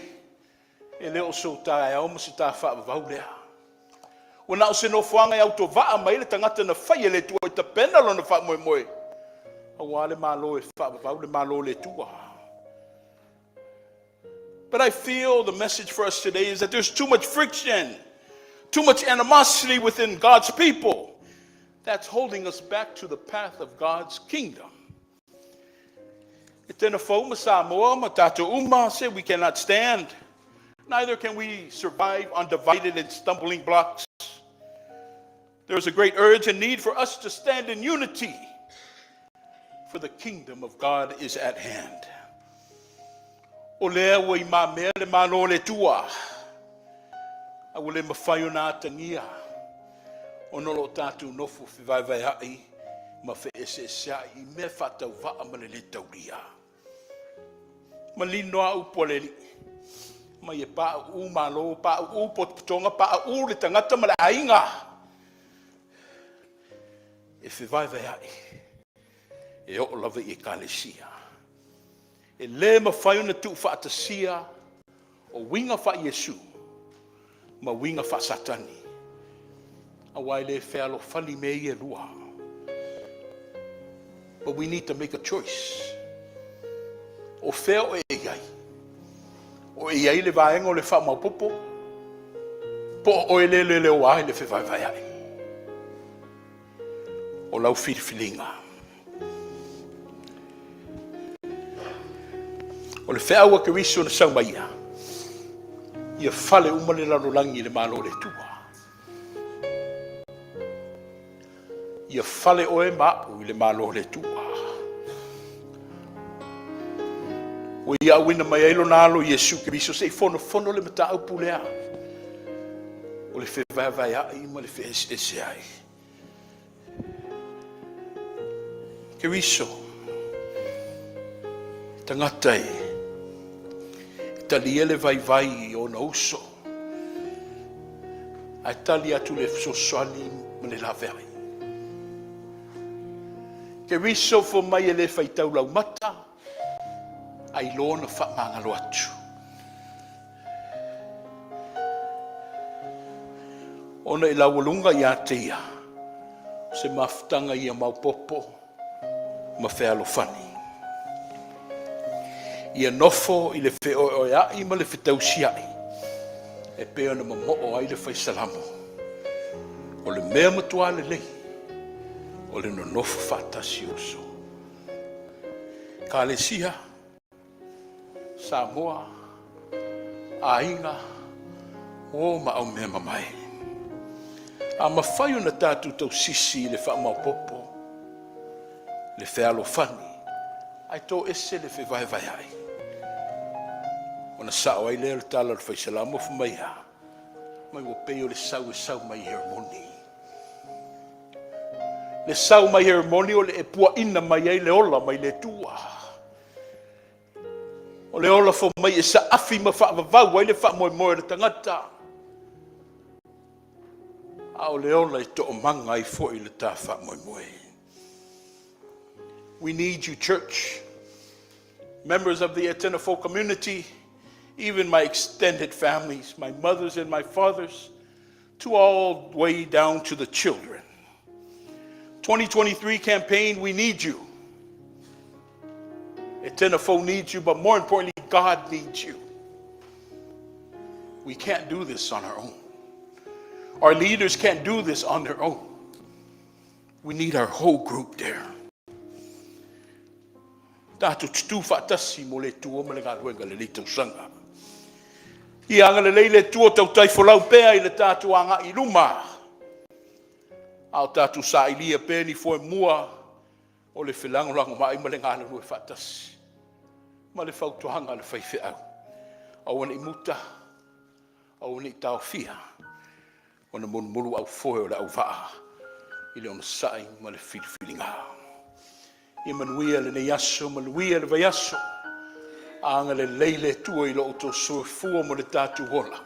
E le o so taeao ma se tā faavavau lea. Ua na o se nofoaga e autovaa mai le tagata na fai e le Atua e tapena lona faamoemoe. Auā le malo e faavavau le malo le Atua. But I feel the message for us today is that there's too much friction, too much animosity within God's people that's holding us back to the path of God's kingdom. E tena fau ma Samoa ma tātou uma say we cannot stand. Neither can we survive on divided and stumbling blocks. There is a great urge and need for us to stand in unity, for the kingdom of God is at hand. O lea ua i lumamea le malo o le Atua. A ua le mafai ona atagia. Ona o lo o tatou nofo fevaevaea'i ma feeseesea'i i mea faatauvaa ma le le taulia. Manino a upu a le Alii. Mai e pauu malo, pauu potopotoga, pauu le tagata ma le aiga. E fevaevaea'i. E oo lava i ekalesia. E le mafai ona tuufaatasia o uiga faa-Iesu ma uiga faa-Satani. Auā e le fealofani mea ia e lua. But we need to make a choice. O fea o e i ai. O e i ai le vaega o le faamaopoopo, po o oe le leleoa ai le fevaevaea'i. O lau filifiliga. O le feau a Keriso na sau mai ia, ia fale uma le lalolagi i le Malo o le Atua. Ia fale oe ma au i le Malo o le Atua. Ua ia auina mai ai lona alo Iesu Keriso se i fonofono le mataupu lea o le fevaevaea'i ma le feeseeseai. Keriso, tagata e talia le vaivai i ona uso, ae tali atu le fesoasoani ma le laveai. Keriso fai mai e le faitau laumata, ae iloa ona faamagalo atu. Ona e laualuga ia te ia, o se mafutaga ia maopoopo ma fealofani. Ia nofo i le feoeoea'i ma le fetausia'i, e pei ona mamoo ai le fai Salamo. O le mea matua lelei, o le nonofo faatasi o uso. Ekalesia, Samoa, aiga, uo ma aumeamamae. A mafai ona tatou tausisi i le faamaopoopo, le fealofani, ae toese le fevaevaea'i. Ona sao ai lea o le tala a le fai Salamo fai mai e a? Mai ua pei o le sau e sau mai Heremoni. Le sau mai Heremoni o le e puaina mai ai le ola mai le Atua. O le ola fai mai e saafi ma faavavau ai le faamoemoe o le tagata. A o le ola e toomaga ai foi le ta faamoemoe. We need you, church. Members of the Etena community, even my extended families, my mothers and my fathers, to all the way down to the children. 2023 campaign, we need you. Etena needs you, but more importantly, God needs you. We can't do this on our own. Our leaders can't do this on their own. We need our whole group there. Tatou tutu faatasi mo le Atua ma le galuega lenei tausaga. Ia agalelei le Atua tautai folau pea i le tatou agai i luma. A o tatou sailia pea ni foemua o le felagolagomai ma le galulue faatasi. Ma le fautuaga a le faifeau. Aua ne i muta, aua ne i taofia, ona mulumulu au foe o le auvaa i le onosai ma le filifiliga. Ia manuia lenei aso, manuia le vaiaso. Agalelei le Atua i lo outou soifua mo le tatou ola.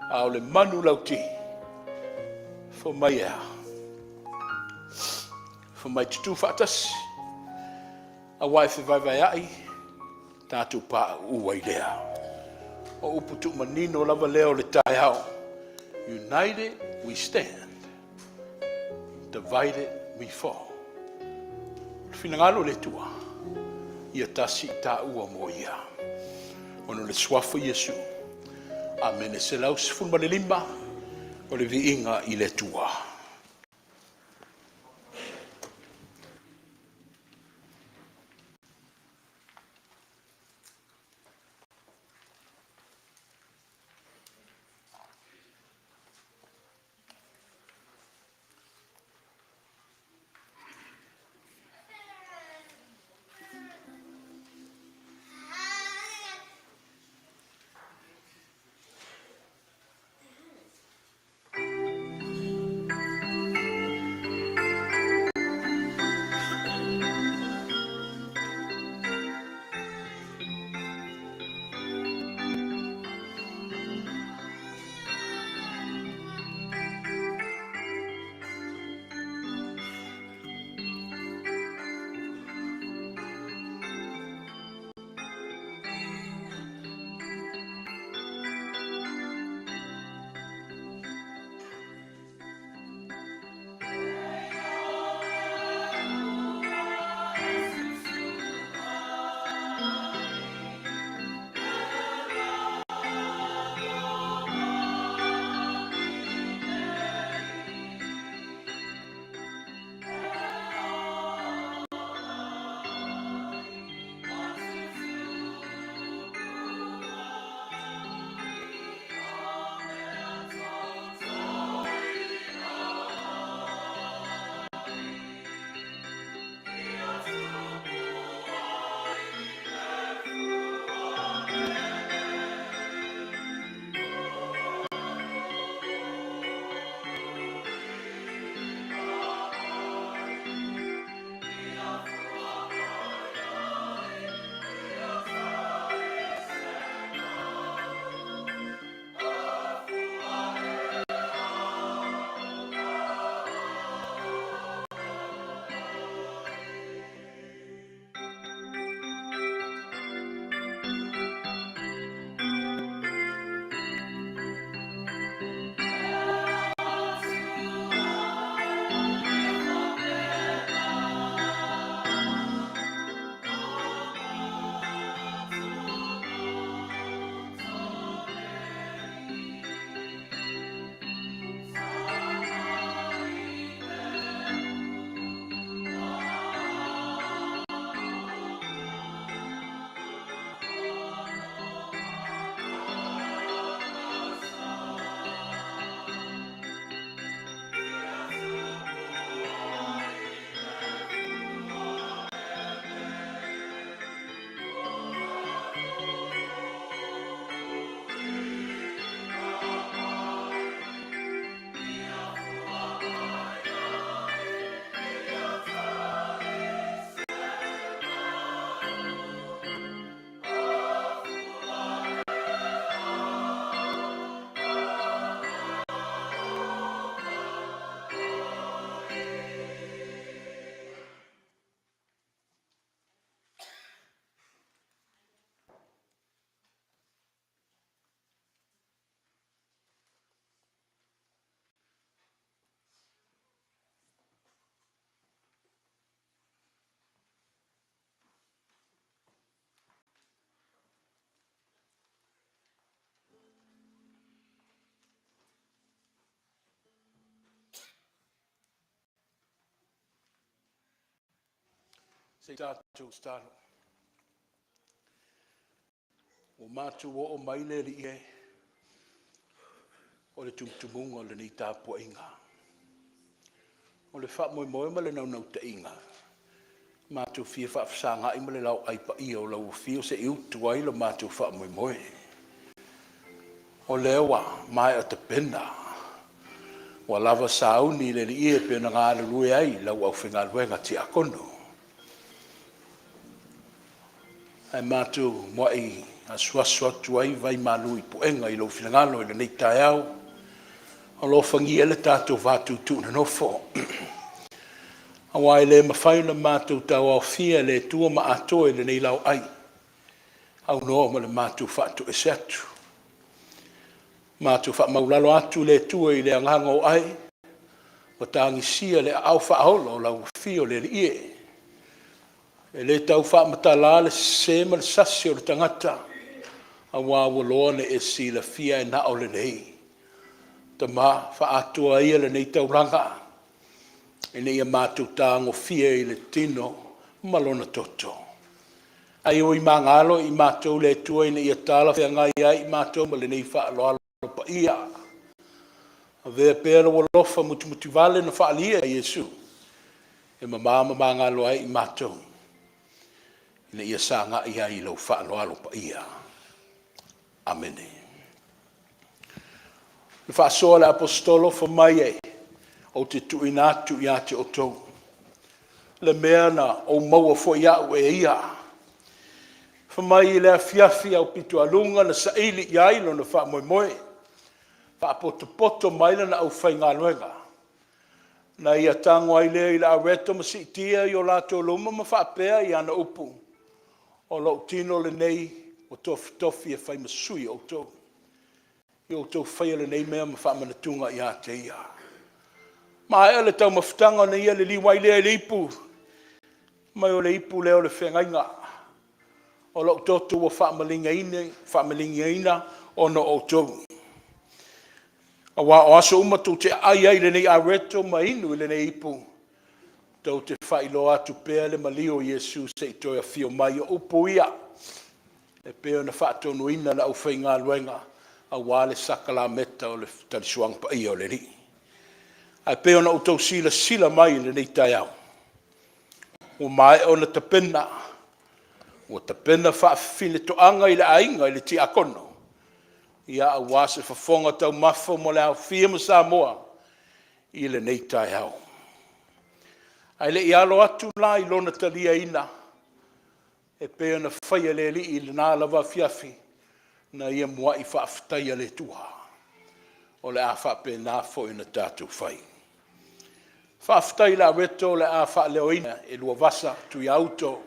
A o le manu lauti, fai mai e a? Fai mai tutū faatasi, auā e fevaevaea'i, tatou pauu ai lea. O upu tuumanino lava lea o le taeao. United we stand, divided we fall. O le finagalo o le Atua, ia tasi i taua mo ia. Ona o le suafa Iesu. Amene. 115, o le viiga i le Atua. Se i tatou tatalo. Ua matou oo mai le Alii e, o le tumutumuga o lenei tapuaiga. O le faamoemoe ma le naunautaiga, matou fia faafesagai ma le laoai paia o lau afio se i utu ai lo matou faamoemoe. O lea ua maea tapena, ua lava sauni le Alii e pei ona galulue ai lau aufaigaluega tiakono. Ae matou muai asuasu atu ai vai malu i puega i lou finagalo i lenei taeao. Alofagia le tatou va tuutuunonofo, aua e le mafai ona matou tauaofia le tua ma atoa i lenei laoai aunoa ma le matou faatoese atu. Matou faamaualalo atu le Atua i le agaga o ai ua tagisia le aao faaola o lau afio le Alii e. E le tau faamatala le sese ma le sasi o le tagata, aua ua loa ona e silafia e na o lenei. Tama, faaatoa ia lenei taulaga ina ia matou tagofia i le tino ma lona toto. Ai oi magalo i matou le Atua ina ia talafeagai ai i matou ma lenei faaaloalo paia. Avea pea lou alofa mutimutivale na faaalia e Iesu e mama ma magalo ai i matou ina ia sagai ai i lau faaaloalo paia. Amene. Le faasoa a le Aposetolo fai mai e, ou te tuuina atu ia te outou le mea na ou maua foi au e ia. Fai mai i le afiafi aupitoaluga na saili i ai lona faamoemoe, faapotopoto mai lana aufaigaluega, na ia tago ai lea i le aweto ma siitia i o latou luma ma faapea i ana upu, “O lou tino lenei ua tofitofi e fai ma sui o outou. Ia outou faia lenei mea ma faamanatuga ia te ia.” Maea le taumafataga ona ia liliu ai lea i le ipu, fai mai o le ipu lea o le feagaiga, o lou toto ua faamaligaina ona o outou. Aua o aso uma tou te aai ai i lenei aweto ma inu i lenei ipu, tou te faailoa atu pea le maliu o Iesu seia toe afio mai. O upu ia e pei ona faatonuina le aufaigaluega aua le sakalameta o le talisuaga paia o le Alii. Ae pei ona outou silasila mai i lenei taeao, ua maea ona tapena, ua tapena faafafinetoaga i le aiga i le tiakono, aua se fofoga taumafa mo le aofia ma Samoa i lenei taeao. Ae le i alo atu la i lona taliaina e pei ona faia e le Alii i lena lava afiafi, na ia muai faafetaia le Atua. O le a faapena foi ona tatou fai. Faafetai i le aweto o le a faaleoina e Luavasa Tuiauto,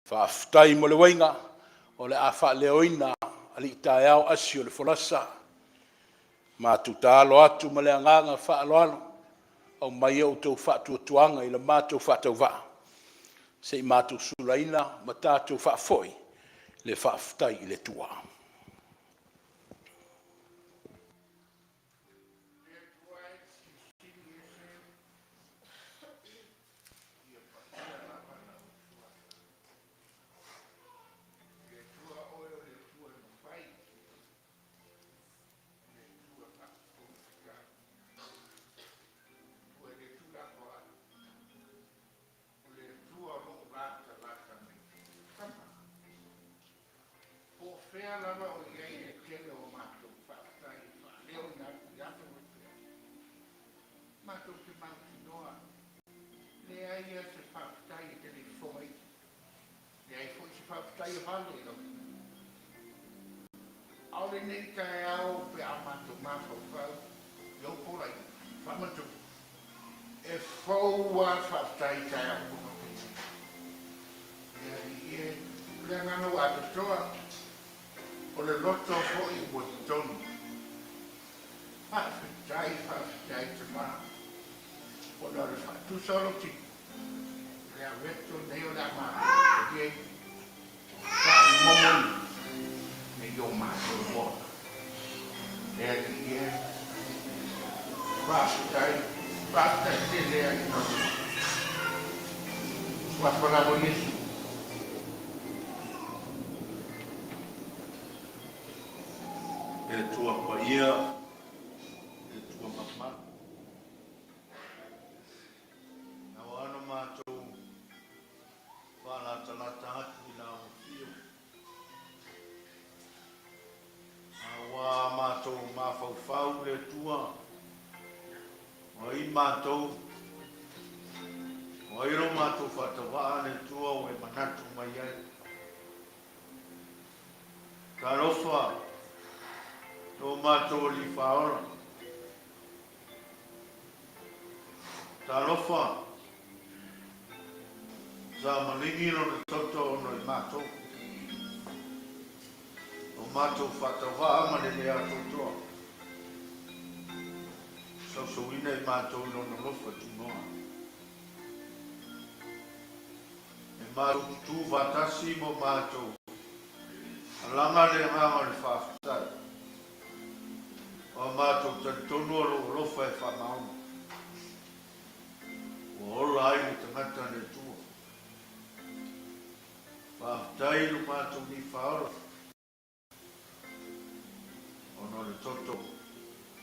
faafetai mo le uaiga o le a faaleoina Alii-taeao asi o le folasa. Matou taalo atu ma le agaga faaaloalo, aumaia outou faatuatuaga i le matou faatauvaa se i matou sulaina ma tatou faafoi le faafetai i le Atua. Le Atua e Silisili Ese, ia paia lava lau Suafa. Le Atua Oe o le Atua e mafai, o le Atua faafofoga tatau, o le Atua e le tuulafoai, o le Atua o lo o latalata mai. Tama, po o fea lava o i ai le tele o matou faafetai e faaleoina atu ia te Oe pea, matou te mautinoa leai lava se faafetai e te le i fofogaina, leai foi se faafetai e vale i lau Afioga. A o lenei taeao pe a matou mafaufau i ou poloaiga faamanatuga, e fou lava le faafetai i taeao uma nei. Le Alii e, o le agaga ua atoatoa, o le loto foi ua toni. Faafetai, faafetai Tama, ona o le faatusa o lou tino, o le aweto lenei o le a matou taliaina, faamomoina nei o matou ola. Le Alii e, faafetai, faafetai tele lava i lau Afioga. Fa'amalalo Iesu. Le Atua paia, le Atua mamalu. Na ua ana matou faalatalata atu i la afio. A ua matou mafaufau le Atua, o ai matou, o ai lo matou faatauaa le Atua ua e manatu mai ai. Talofa, lo matou Alii Faaola. Talofa, sa maligi lona toto ona i matou. O matou faatauvaa ma le le atoatoa. Sausauina i matou i lona alofa tunoa. E matou tutū faatasi ma matou alaga le agaga o le faafetai. O a matou talitonu o lou alofa e faamaoni. Ua ola ai le tagata a le Atua. Faafetai i lo matou Alii Faaola ona o le toto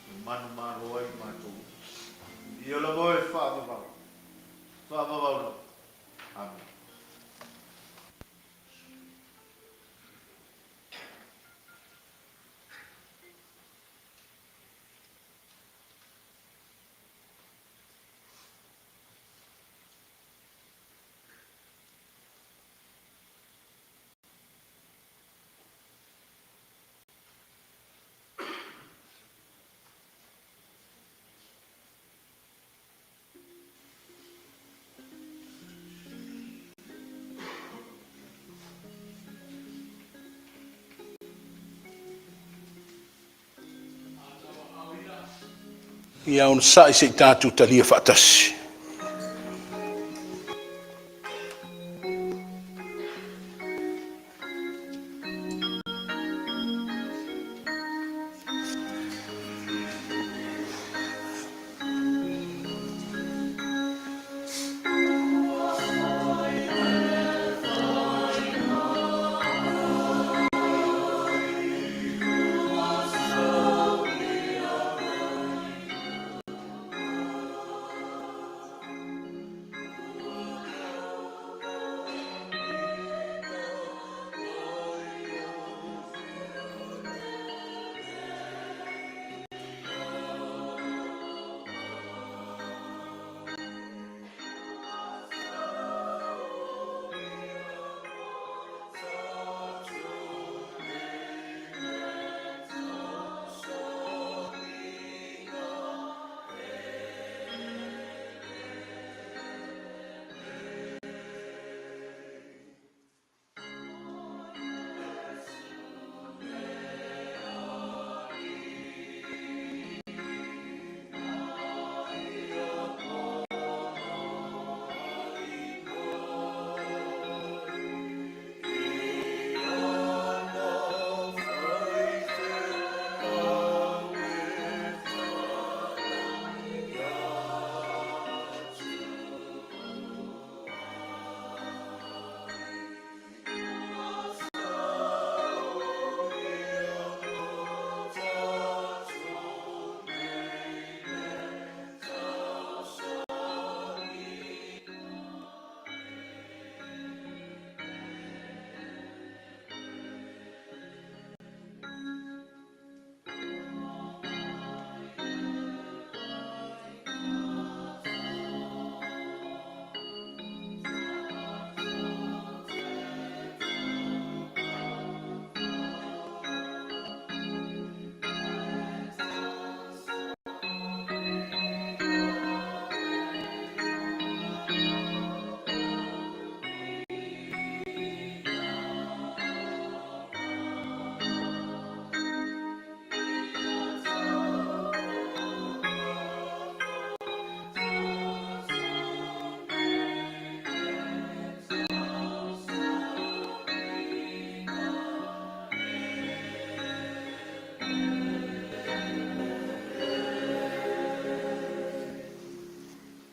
e manumalo ai matou. Ia lava oe faavavau, faavavau lava. Amene. Ia onosai se i tatou talia faatasi.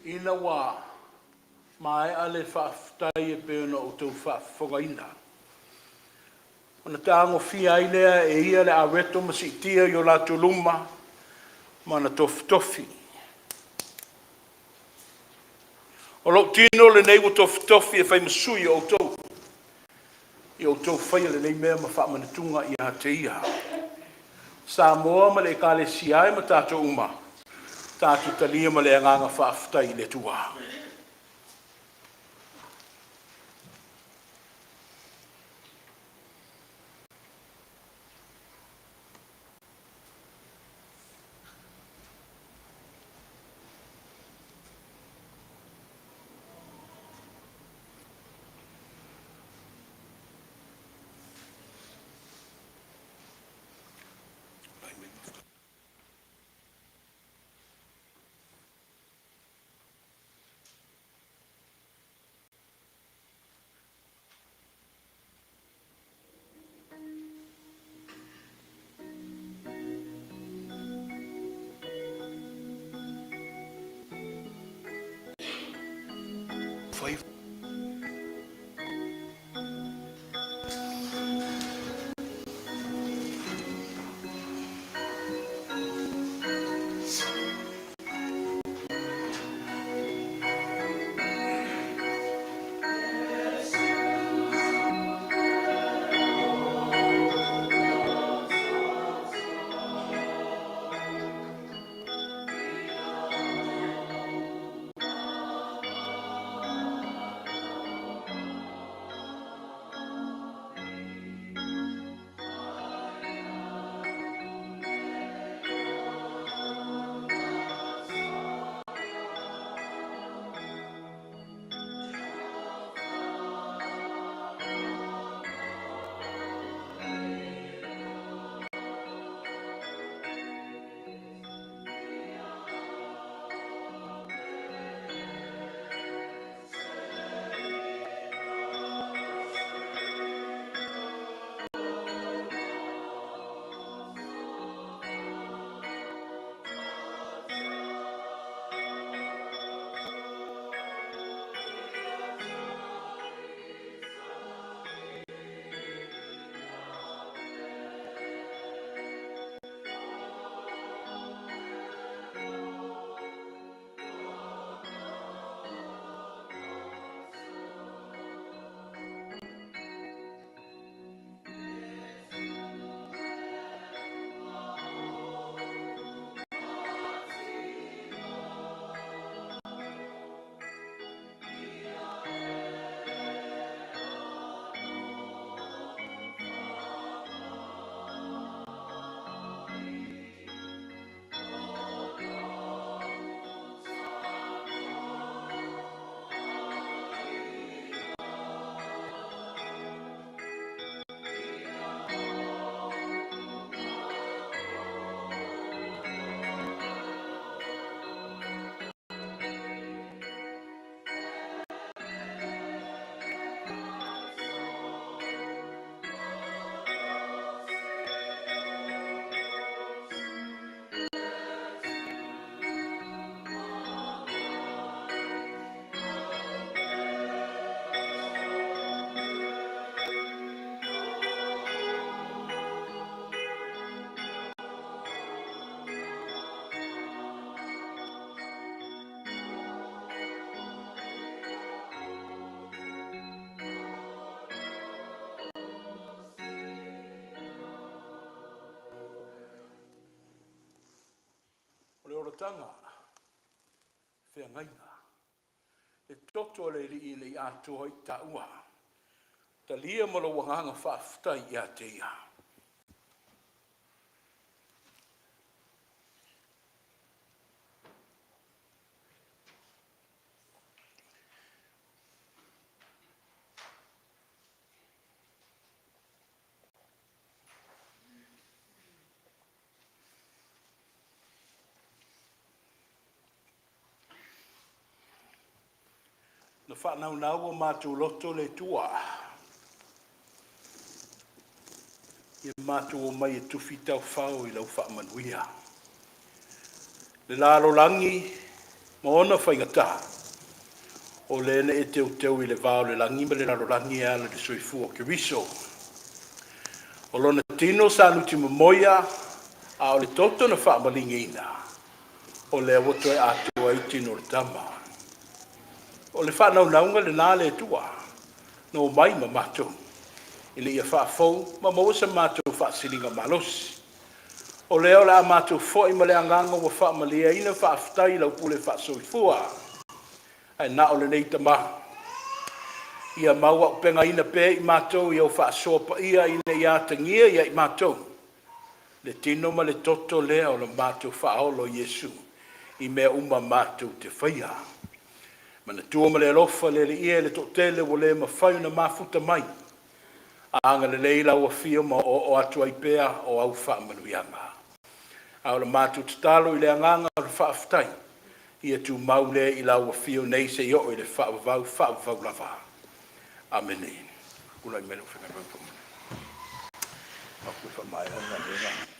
Ina ua Maea le faafetai e pei ona outou faafofogaina, ona tagofia ai lea e ia le aweto ma siitia i o latou luma ma ona tofitofi. O lou tino lenei ua tofitofi e fai ma sui o outou, ia outou faia lenei mea ma faamanatuga ia te ia. Samoa ma le Ekalesia e ma tatou uma, tatou talia ma le agaga faafetai i le Atua. O le olataga, feagaiga, le toto a le Alii e le i atoa i taua, talia ma lou agaga faafetai ia te Ia. Na faanaunau o matou loto le Atua, ia matou omai e tufi taufao i lau faamanuia. Le lalolagi ma ona faigata, O lea na e teuteu i le va o le lagi ma le lalolagi e ala i le soifua o Keriso. O lona tino sa nutimomoia, a o le toto na faamaligiina, o lea ua toe atoa ai tino o le tama. O le faanaunauga lena le Atua, na omai ma matou, ina ia faafou ma maua se matou faasiligamalosi. O lea o le a matou foi ma le agaga ua faamalieina, faafetai i lau pule faasoifua. Ae na o lenei tama, ia mauaupegaina pea i matou i au faasoa paia ina ia atagia ia i matou le tino ma le toto lea o le matou Faaola o Iesu i mea uma matou te faia. Manatua ma le alofa le Alii e le toatele ua le mafai ona mafuta mai, agalelei lau afio ma oooo atu ai pea o au faamanuiaga. A o le matou tatalo i le agaga o le faafetai, ia tumau lea i lau afio nei seia oo i le faavavau, faavavau lava. Amene. Tulai mai lau Afioga i le Faamaea.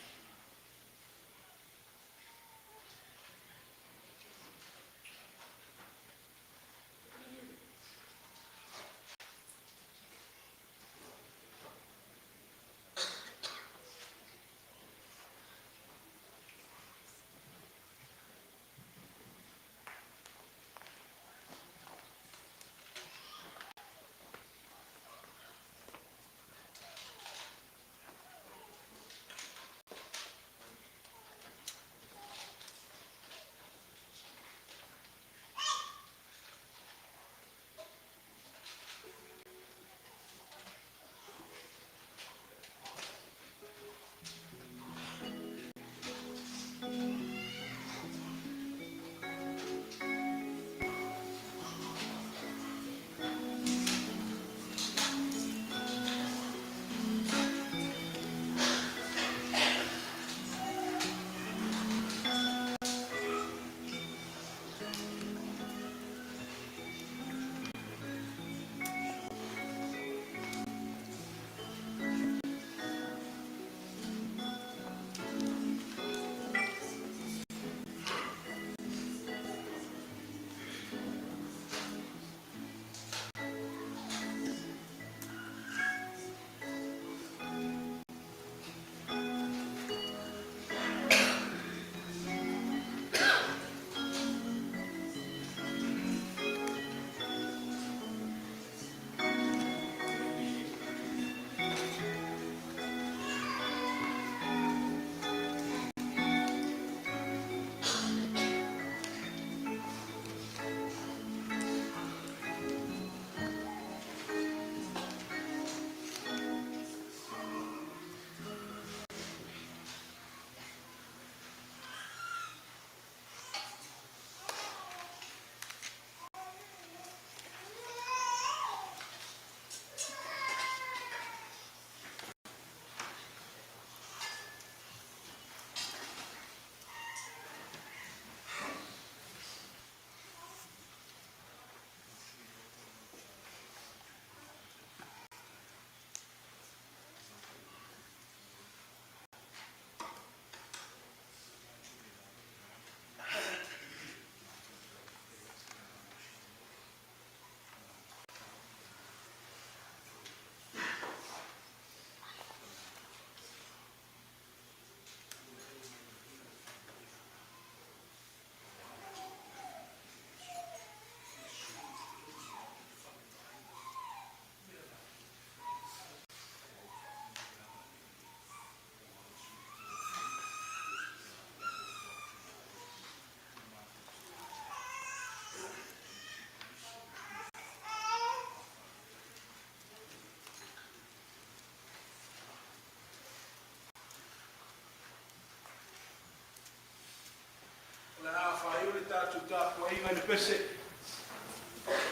O le a faaiu le tatou tapuaiga i le pese,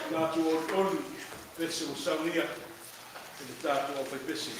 tatou olioli pese ua saunia e le tatou aufaipese.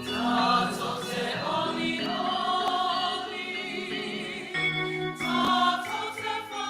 Tatou te oli oli, tatou te.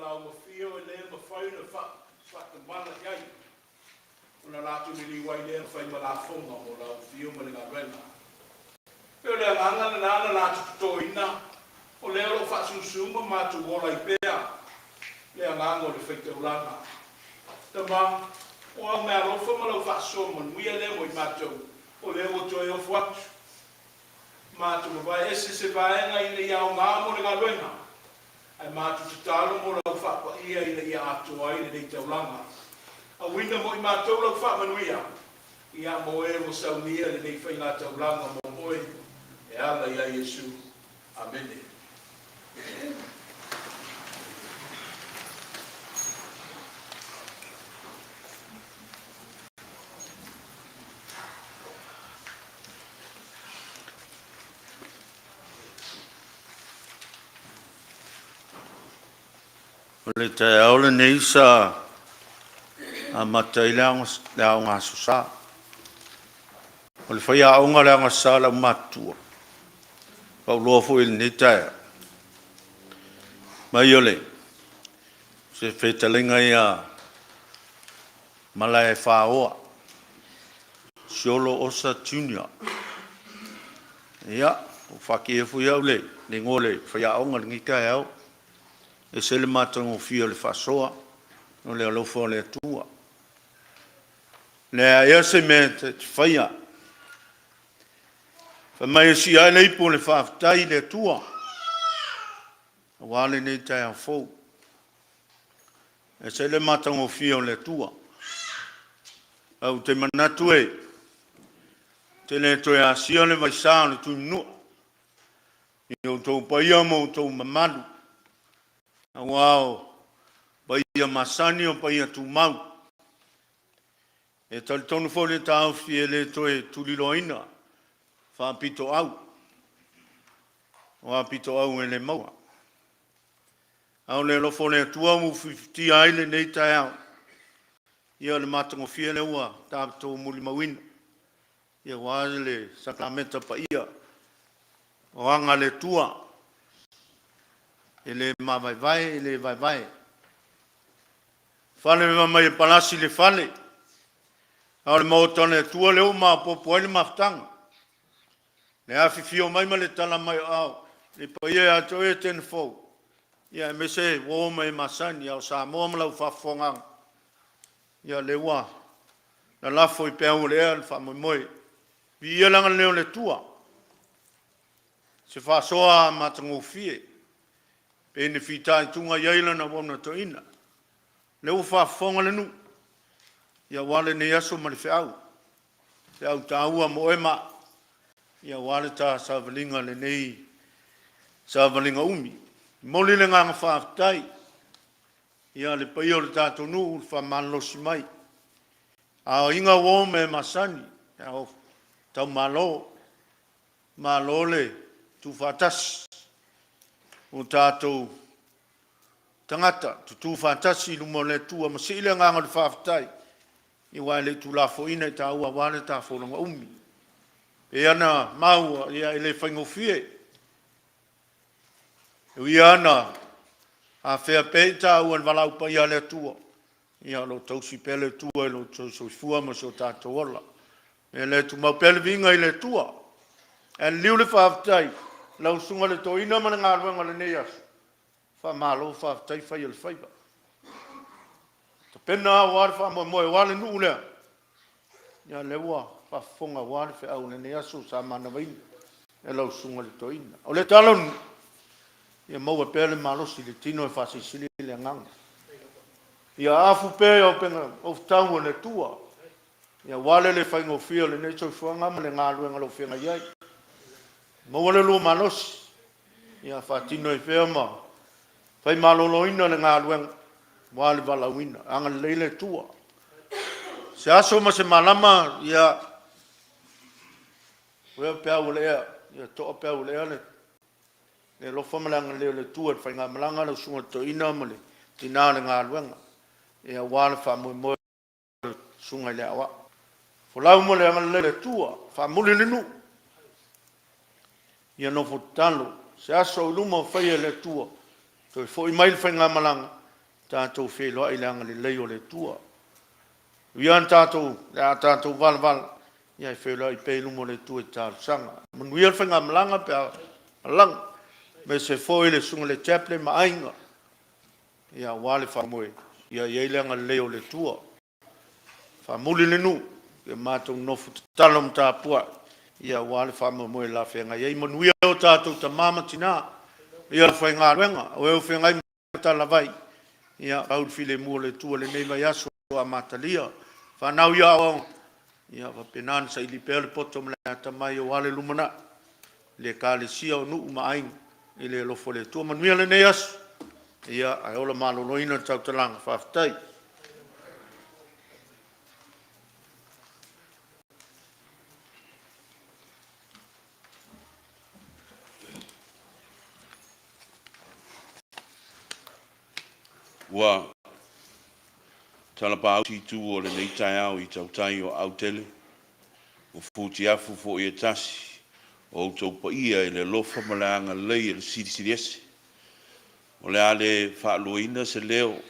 laugafio e le mafai ona faatamala i ai, ona latou liliu ai lea ma fai ma lafoga mo laugafio ma le galuega. E pei o le agaga lena na latou totoina, o lea o lo o faasusu ma matou ola ai pea le agaga o le faitaulaga. Tama, o au meaalofa ma lau faasoa manuia lea mo i matou, o lea ua toe ofo atu. Matou vavae ese se vaega ina ia aoga mo le galuega, ae matou tatalo mo lau faapaia ina ia atoa ai lenei taulaga. Auina mo i matou lau faamanuia, ia mo e ua saunia lenei faiga taulaga mo oe, e ala ia Iesu. Amene. O le taeao lenei sa amata ai le Aoga Aso Sa. O le faiaoga o le Aoga Aso Sa a le aumatutua, pau loa foi i lenei taeao, mai o le se fetalaiga ia Malaefaoa Siolo Osa Junior. Ia, ua faateia foi au i le igoa o le faiaoga i lenei taeao. E ese le matagofie o le faasoa o le alofa o le Atua. E leai lava se mea e te faia. Fai mai e sii ae le ipu o le faafetai i le Atua aua lenei taeao fou. E ese le matagofie o le Atua. Ae ou te manatu e te le toe asia le vaisa o le Tuimanua i outou paia ma outou mamalu, aua o paia masani o paia tumau. E talitonu foi le taofi e le toe tuliloaina faapitoau, o a pitoau e le maua. A o le alofa o le Atua ua fifitia ai lenei taeao, ia o le matagofie lea ua tatou molimauina, ia aua le sakalameta paia o aga a le Atua, e le mavaevae, e le vaevae. Fale mai e palasi le fale, a o le maota o le Atua lea ua maopoopo ai le mafutaga. Le afifio mai ma le tala mai o aao, le paia ia te oe Etena Fou, ia aemaise uo ma e masani, a o Samoa ma lau faafofogaaga, ia lea ua lalafo i peau o le ea le faamoemoe. Viia le agalelei o le Atua, se faasoa matagofie, pei ona fitaituga i ai lana auauna toeaina. Lea ua faafofoga le nuu, ia aua lenei aso ma le feau, feau taua mo oe ma au, ia aua le ta savaliga i lenei savaliga umi. E momoli le agaga faafetai ia le paia o le tatou nuu i le faamalolosi mai. A o aiga uo ma e masani, a o taumalo, malo le tuufaatasi o tatou tagata, tutu faatasi i luma o le Atua ma sii le agaga o le faafetai, aua e le i tuulafoaiina i taua aua le ta folauga umi. E pei ona maua, ia e le faigofie. E ui lava ina afea pea i taua e le valaau paia a le Atua, ia o lo o tausi pea le Atua i lo outou soifua ma so tatou ola. O le mea lea, tumau pea le viiga i le Atua. Ae liliu le faafetai i lau Susuga i le Toeaina ma le galuega o lenei aso, faamalo faafetai fai o le faiva. Tapena aua le faamoemoe aua le nuu lea, ia lea ua faafofoga aua le feau o lenei aso sa manavaina e lau Susuga i le Toeaina. O le tatalo ia maua pea le malosi i le tino e faasilisili le agaga. Ia afu pea i auupega tau a le Atua, aua le le faigofie o lenei soifuaga ma le galuega o lo o feagai ai. Maua le lua malosi, ia faatino ai pea ma fai maloloina le galuega aua le valaauina. Agalelei le Atua. Se aso ma se malama, ia uea peau o le ea, ia toa peau o le ea le alofa ma le agalelei o le Atua i le faigamalaga a lau susuga i le toeaina ma le tina o le galuega, ia aua le faamoemoe o le susuga i le aoao. Folau ma le agalelei o le Atua, faamuli le nuu, ia nofo tatalo, se aso o i luma o faia e le Atua, toe foi mai le faigamalaga. Tatou feiloai i le agalelei o le Atua. Ia na tatou, le a tatou valavala, ia e feiloai pea i luma o le Atua i talosaga. Manuia le faigamalaga pe a malaga. Aemaise foi le susuga i le Chaplain ma aiga, ia aua le faamoemoe, ia i ai le agalelei o le Atua. Faamuli le nuu, ia matou nofo tatalo ma tapuai, ia aua le faamoemoe o le a feagai ai. Manuia o tatou tama ma tina, ia le aufaigaluega, o e o feagai ma talavai, ia fau le filemu o le Atua i lenei vaiaso amatalia. Fanau i aoaoga, ia faapena ona saili pea le poto ma le atamai aua le lumanai, le ekalesia o nuu ma aiga i le alofa o le Atua. Manuia lenei aso, ia ae ola maloloina le tautalaga. Faafetai. Ua talapauti itu o lenei taeao i tautai o aau tele, ua futiafu foi e tasi o outou paia i le alofa ma le agalelei o le Silisili Ese. O le a le faaluaina se leo, o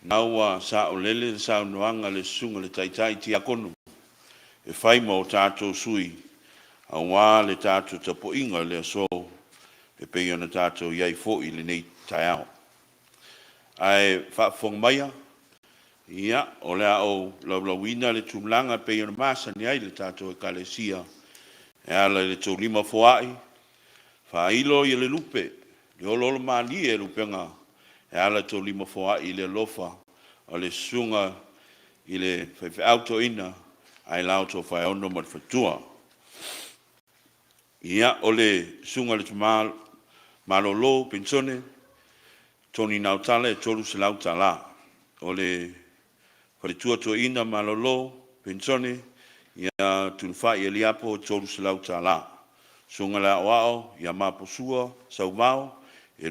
lena ua saolele le saunoaga a le Susuga i le Taitai Tiakono e fai ma o tatou sui aua le tatou tapuaiga i le aso e pei ona tatou i ai foi i lenei taeao. Ae faafofoga maia, ia, o le a ou laulauina le tulaga e pei ona masani ai le tatou Ekalesia e ala i le taulima foai, faailo le lupe, le oloolomalie le upega e ala i le taulima foai i le alofa o le susuga i le faifeau toeaina Ailao Tofaeono ma le faletua. Ia, o le susuga i le tama malolo penisione Tony Naotala e $300. O le faletua toeaina malolo penisione ia Tunefai Eliapo e $300. Susuga i le Aoao ia Maposua Sauvao e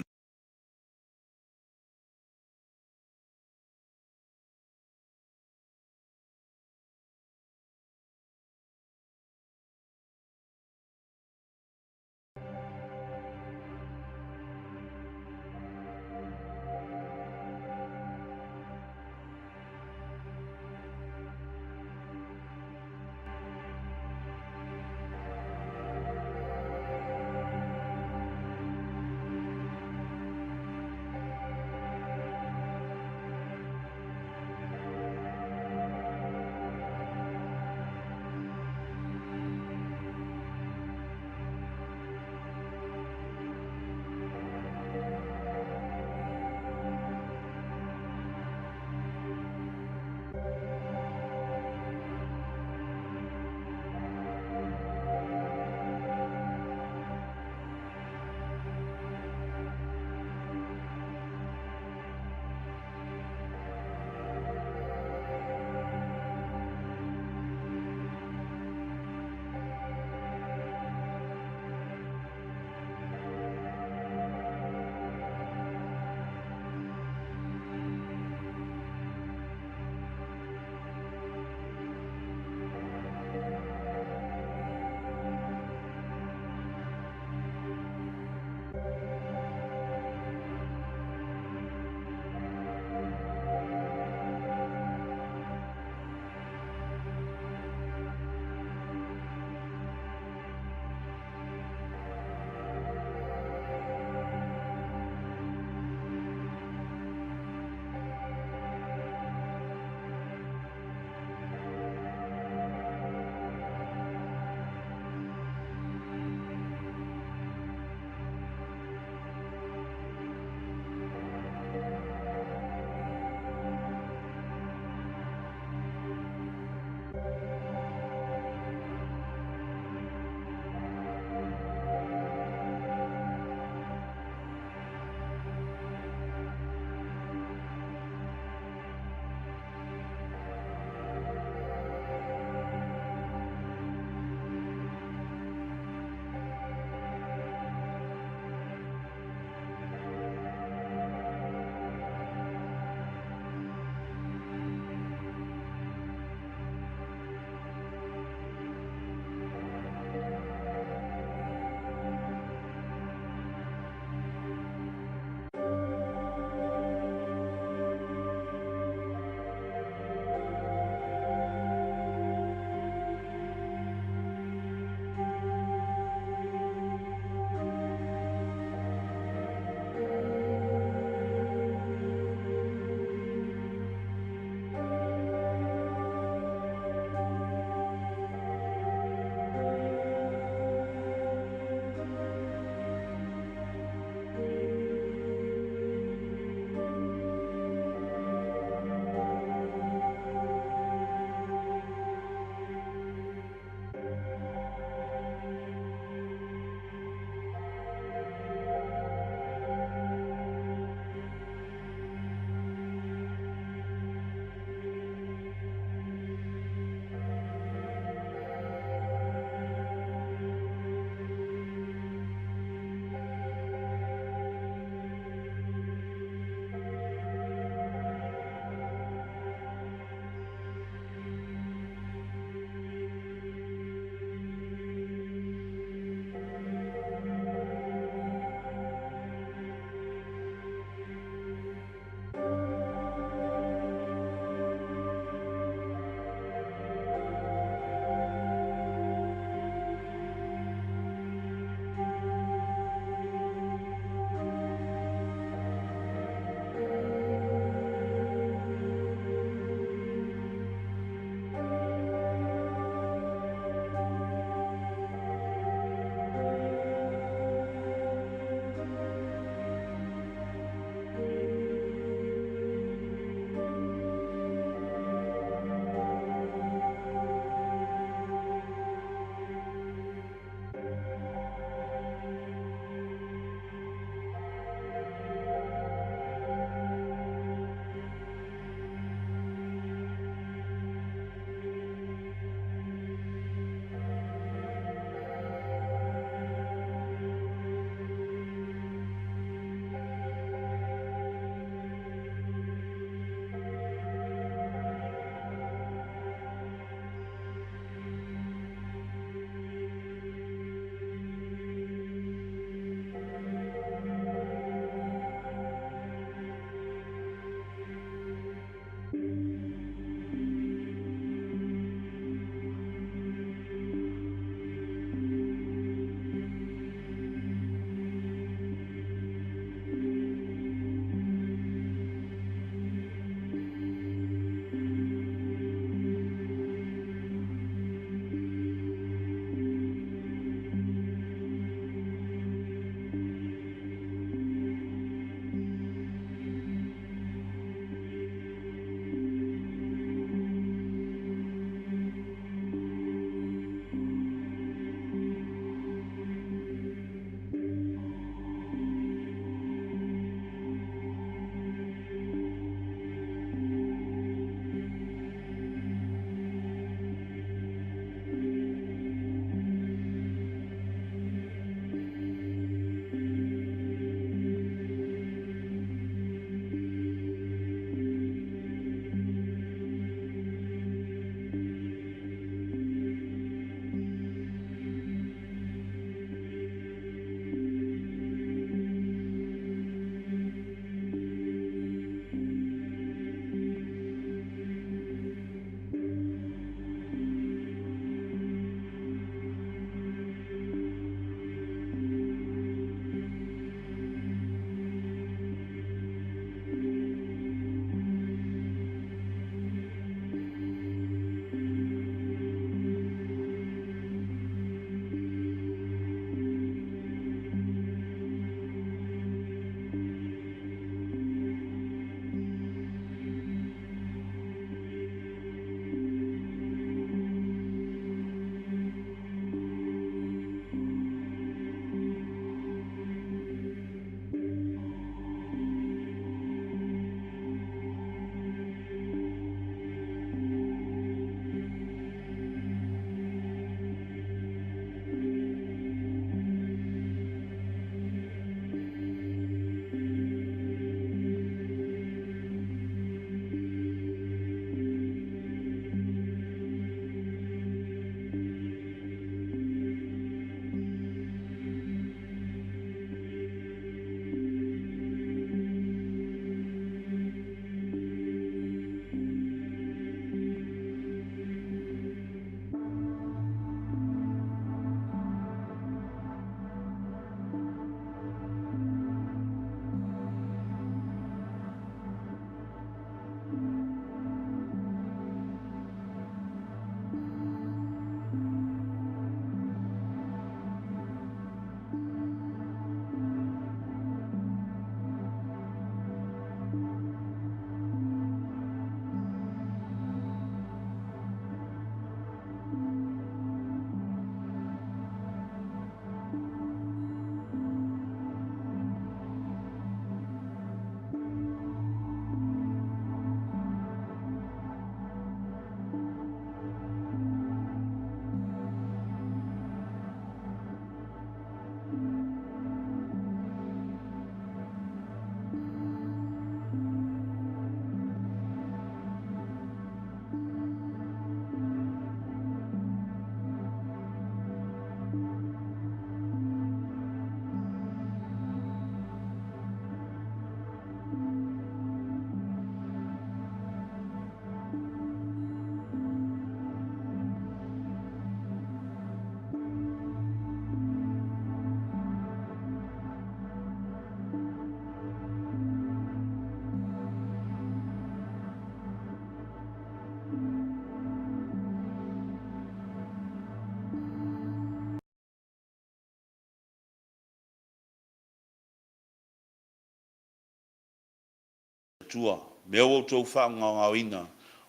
Atua, mea ua outou faagaogaoina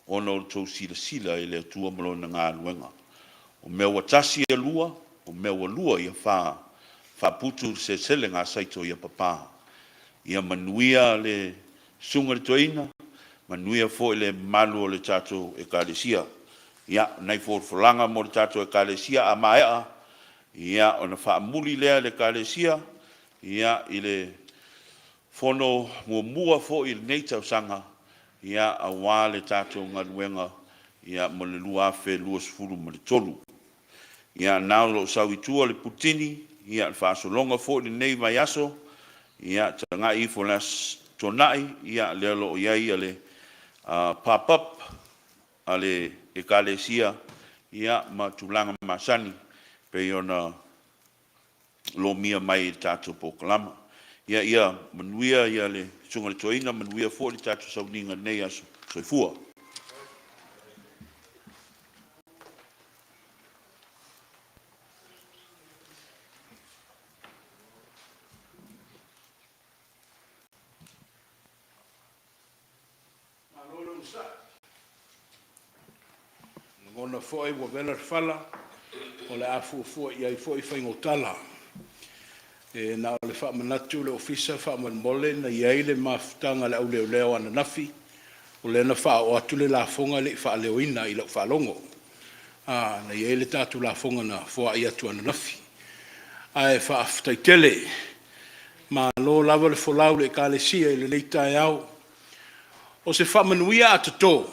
ona o le tou silasila i le Atua ma Lona galuega. O mea ua tasi ia lua, o mea ua lua ia fa, faaputu le seleselega a Saito ia papa. Ia manuia le susuga i le toeaina, manuia foi le mamalu o le tatou Ekalesia. Ia, o nai folafolaga mo le tatou Ekalesia, a maea, ia ona faamuli lea e le Ekalesia ia i le fono muamua foi i lenei tausaga, ia aua le tatou galuega ia mo le 2023. Ia na o lou sau i tua le Putini, ia o le faasologa foi o lenei vaiaso, ia tagai ifo i le Aso Toonai, ia lea o lo o i ai le pop up a le Ekalesia, ia ma tulaga masani pei ona lomia mai i le tatou polokalama. Ia, ia manuia le susuga i le toeaina, manuia foi le tatou sauniga i lenei aso. Soifua. Malo le onosai. Lagona foi ua vela le fala, o le a fuafua i ai foi faiga o tala. E na o le faamanatu i le Ofisa faamolemole na i ai le mafutaga a le auleoleo ananafi, o lea na faaoo atu le lafoga e le i faaleoina i lau faalogo. Na i ai le tatou lafoga na foai atu ananafi. Ae faafetai tele, malo lava le folau i le Ekalesia i lenei taeao. O se faamanuia a toto,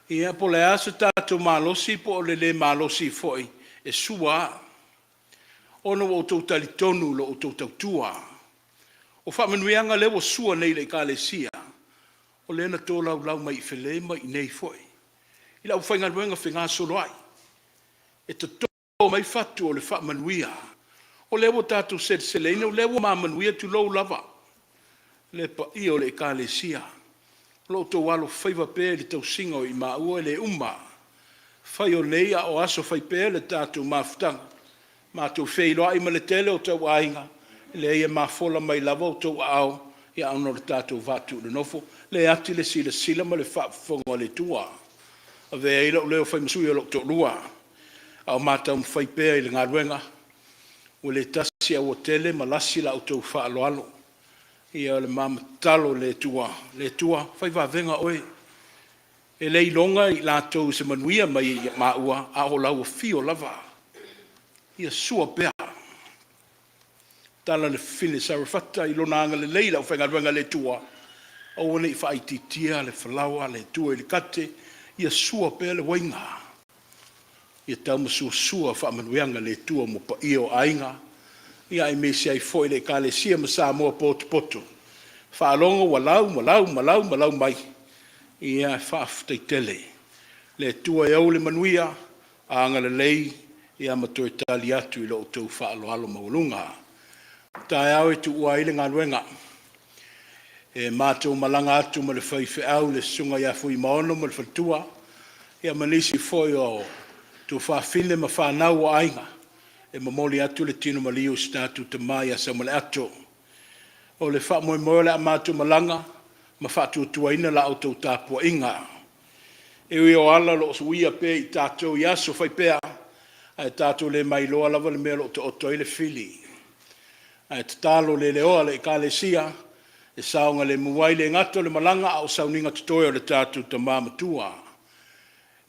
ia po o le a se tatou malosi po o le le malosi foi, e sua lava, ona ua outou talitonu i lo outou tautua. O faamanuiaga lea ua sua nei i le Ekalesia, o lea na tolaulau mai i Fele ma i inei foi i le aufaigaluega fegasoloai, e toto mai fatu o le faamanuia. O lea ua tatou seleseleina, o lea ua ma manuia, tulou lava le paia o le Ekalesia. O lo outou alofaiva pea i le tausiga o i maua e le uma. Fai o nei a o aso fai pea le tatou mafutaga, matou feiloai ma le tele o tauaiga, e leai e mafola mai lava outou aao ona o le tatou va tuunonofo, le ati le silasila ma le faafofoga a le Atua. Avea ai lou leo e fai ma sui o lou toalua, a o ma taumafai pea i le galuega, ua le tasi ae ua tele ma lasi la outou faaaloalo. Ia o le ma tatalo i le Atua, le Atua fai vavega oe, e le iloga i latou i se manuia mai ia maua, a o lau afio lava, ia sua pea. Tala le fafine Sarafata i lona agalelei i le aufaigaluega a le Atua, aua ne i faaitiitia le falaoa a le Atua i le kate, ia sua pea le uaiga, ia taumasuasua faamanuiaga a le Atua mo paia o aiga, ia aemaise ai foi le Ekalesia ma Samoa potopoto. Faalogo ua lau ma lau ma lau ma lau mai, ia faafetai tele. Le Atua e ou le manuia, agalelei ia ma toe tali atu i lo outou faaaloalo maualuga. O taeao e tuua ai le galuega, e matou malaga atu ma le faifeau le susuga ia Fuimaono ma le faletua, ia ma nisi foi o tuafafine ma fanau a aiga, e momoli atu le tino maliu i si tatou tama ia Saumaleato. O le faamoemoe o le a matou malaga ma faatuatuaina la outou tapuaiga. E ui o ala o lo o suia pea i tatou i aso fai pea, ae tatou le mailoa lava le mea o lo o taoto ai le fili. Ae tatalo leleoa le Ekalesia e saogalemu ai le gata o le malaga a o sauniga totoe o le tatou tama matua.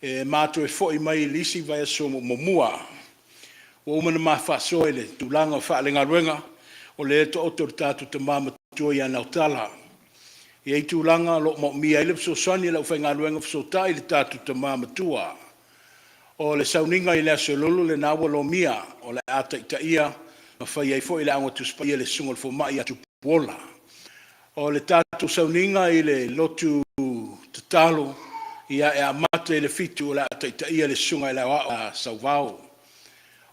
E ma toe foi mai i le isi vaiaso muamua. Ua uma ona ma faasoa i le tulaga faalegaluega, o lea e taoto le tatou tama matua ia Nautala. E i ai tulaga o lo o moomia ai le fesoasoani a le aufaigaluega fesootai i le tatou tama matua. O le sauniga i le Aso Lulu lena ua lomia, o le a taitaia ma fai ai foi le Aoga Tusi Paia i le Susuga i le Fomai ia Tupuola. O le tatou sauniga i le lotu tatalo, ia e amata i le 7:00, o le a taitaia e le Susuga i le Aoao ia Sauvao.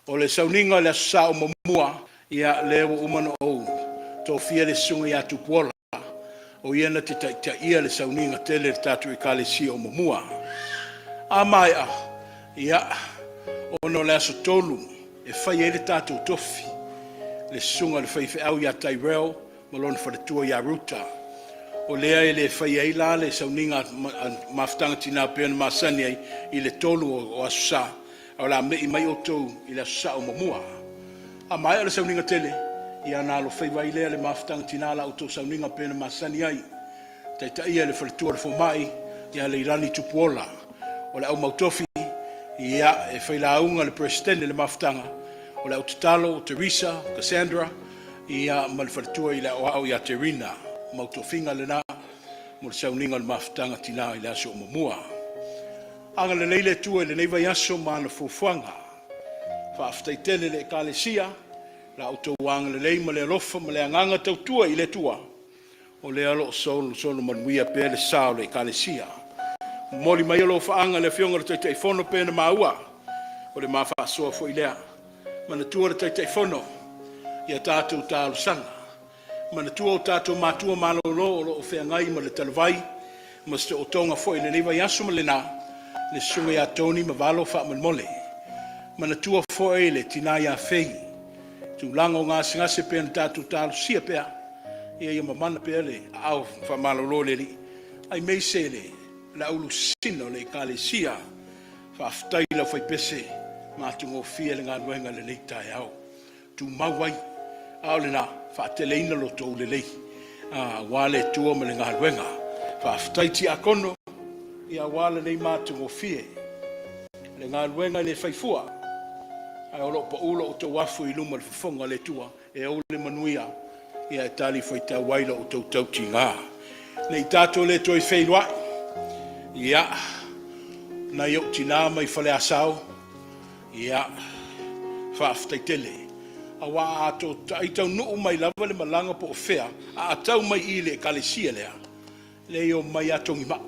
O le sauniga i le Aso Sa o Momua, ia lea ua uma ona ou tofia le Susuga ia Tupuola, o ia na te taitaia le sauniga tele i le tatou Ekalesia o Momua. A maea, ia, ona o le aso 3 e fai ai le tatou tofi, le susuga i le faifeau ia Tyrell ma lona faletua ia Ruta. O lea e le faia ai la le sauniga mafutaga tina pei ona masani ai i le 3 o Aso Sa, ae o le a me'i mai outou i le Aso Sa o muamua. A maea le sauniga tele, ia ona alofaiva ai lea i le mafutaga tina la outou sauniga pei ona masani ai, taitaia e le faletua o le fomai ia Leilani Tupuola. O le aumautofi, ia, e failauga le Peresetene i le mafutaga, o le autatalo o Teresa, Cassandra, ia ma le faletua i le aoao ia Terina. O mautofiga lena mo le sauniga o le mafutaga tina i le aso o muamua. Agalelei le Atua i lenei vaiaso ma ana fuafuaga. Faafetai tele i le Ekalesia, la outou agalelei ma le alofa ma le agaga tautua i le Atua, o lea o lo o solosolo manuia pea le sa o le Ekalesia. Momoli mai alofaaga i le Afioga i le Taitaifono pei ona maua, o le ma faasoa foi lea. Manatua le Taitaifono i a tatou talosaga. Manatua o tatou matua malolo o lo o feagai ma le talavai ma se tootoga foi i lenei vaiaso ma lena, le susuga ia Tony Mavalo faamolemole. Manatua foi le tina ia Fei, tulaga o gasegase pei ona tatou talosia pea, ia mamana pea le aao faamalolo o le Alii, aemaise le aulusina o le Ekalesia. Faafetai i le aufaipese, matagofie le galuega i lenei taeao. Tumau ai, a o lena, faateleina lo outou lelei aua le Atua ma le galuega. Faafetai Tiakono, aua lenei matagofie. Le galuega e le fai fua, ae o lo o pau lo outou afu i luma o le fofoga o le Atua e ou le manuia e talifuaitau ai lo outou tautiga. Ne i tatou le toe feiloai, ia, nai ou tina mai Faleasao, ia, faafetai tele. Aua a totai taunuu mai lava le malaga po o fea, a tau mai i le ekalesia lea, leai e omai lava togi mai.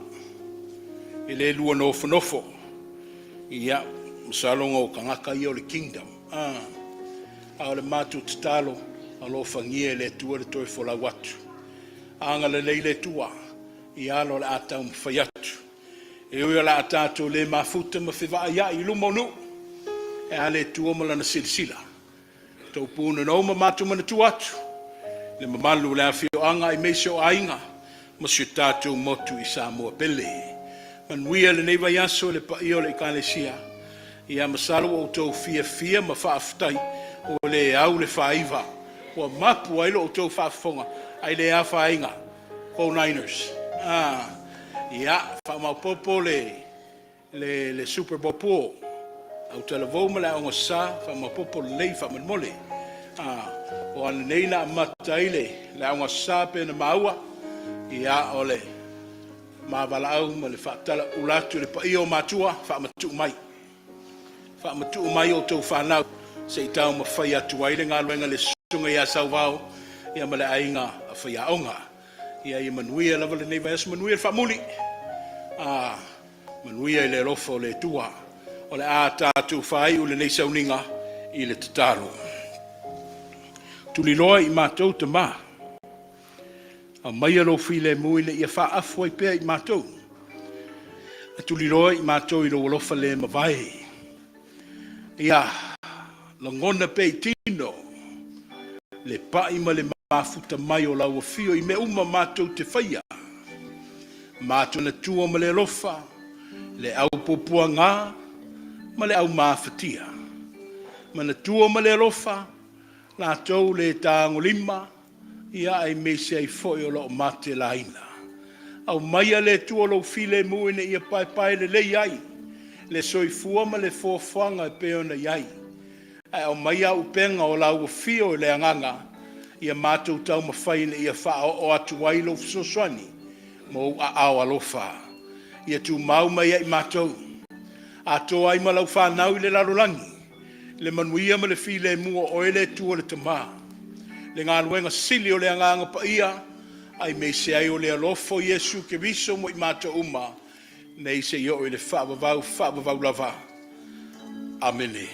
E le lua nofonofo. Ia, masalo o tagata ia o le Kingdom. Ah, a o le matou tatalo, alofagia e le Atua le toe folau atu. Agalelei le Atua i alo o le a taumafai atu. E ui o le a tatou le mafuta ma fevaaiai i luma o nuu, e a le Atua ma Lana silasila. Outou punonou ma matou manatua atu le mamalu o le afioaga aemaise o aiga ma si o tatou motu i Samoa pele. Manuia lenei vaiaso i le paia o le Ekalesia. Ia masalo ua outou fiafia ma faafetai ua le au le faaiva ua mapu ai lo outou faafofoga ae le afaina Go Niners. Ah, ia, faamaopoopo le le Super Bowl po Autalavou ma le Aoga Sa, faamaopoopo lelei faamolemole. Ah, o ananei na amata ai le Aoga Sa pei ona maua, ia, o le mavalaau ma le faatalaula atu i le paia o matua, faamatuu mai. Faamatuu mai outou fanau se i taumafai atu ai le galuega a le Susuga ia Sauvao ia ma le aiga faiaoga. Ia manuia lava lenei vaiaso, manuia le faamuli. Ah, manuia i le alofa o le Atua. O le a tatou faaiu lenei sauniga i le tatalo. Tuliloa i matou Tama, aumaia lou filemu ina ia faaafu ai pea i matou. E tuliloa i matou i lou alofa le mavae. Ia lagona pea i tino le pai ma le mafuta mai o lau afio i mea uma matou te faia. Matou manatua ma le alofa le au puapuaga ma le au mafatia. Manatua ma le alofa latou le tagolima ia aemaise ai foi o lo o matelaina. Aumaia le Atua lou filemu ina ia paepae lelei ai le soifua ma le foafoaga e pei ona i ai. Ae aumaia auupega o lau afio i le agaga ia matou taumafai ina ia faaoo atu ai lou fesoasoani ma ou aao alofa. Ia tumau mai ia i matou, atoa ai ma lau fanau i le lalolagi, le manuia ma le filemu o oe le Atua le Tama, le galuega sili o le Agaga Paia, aemaise ai o le alofa o Iesu Keriso mo i matou uma, nei seia oo i le faavavau faavavau lava. Amene.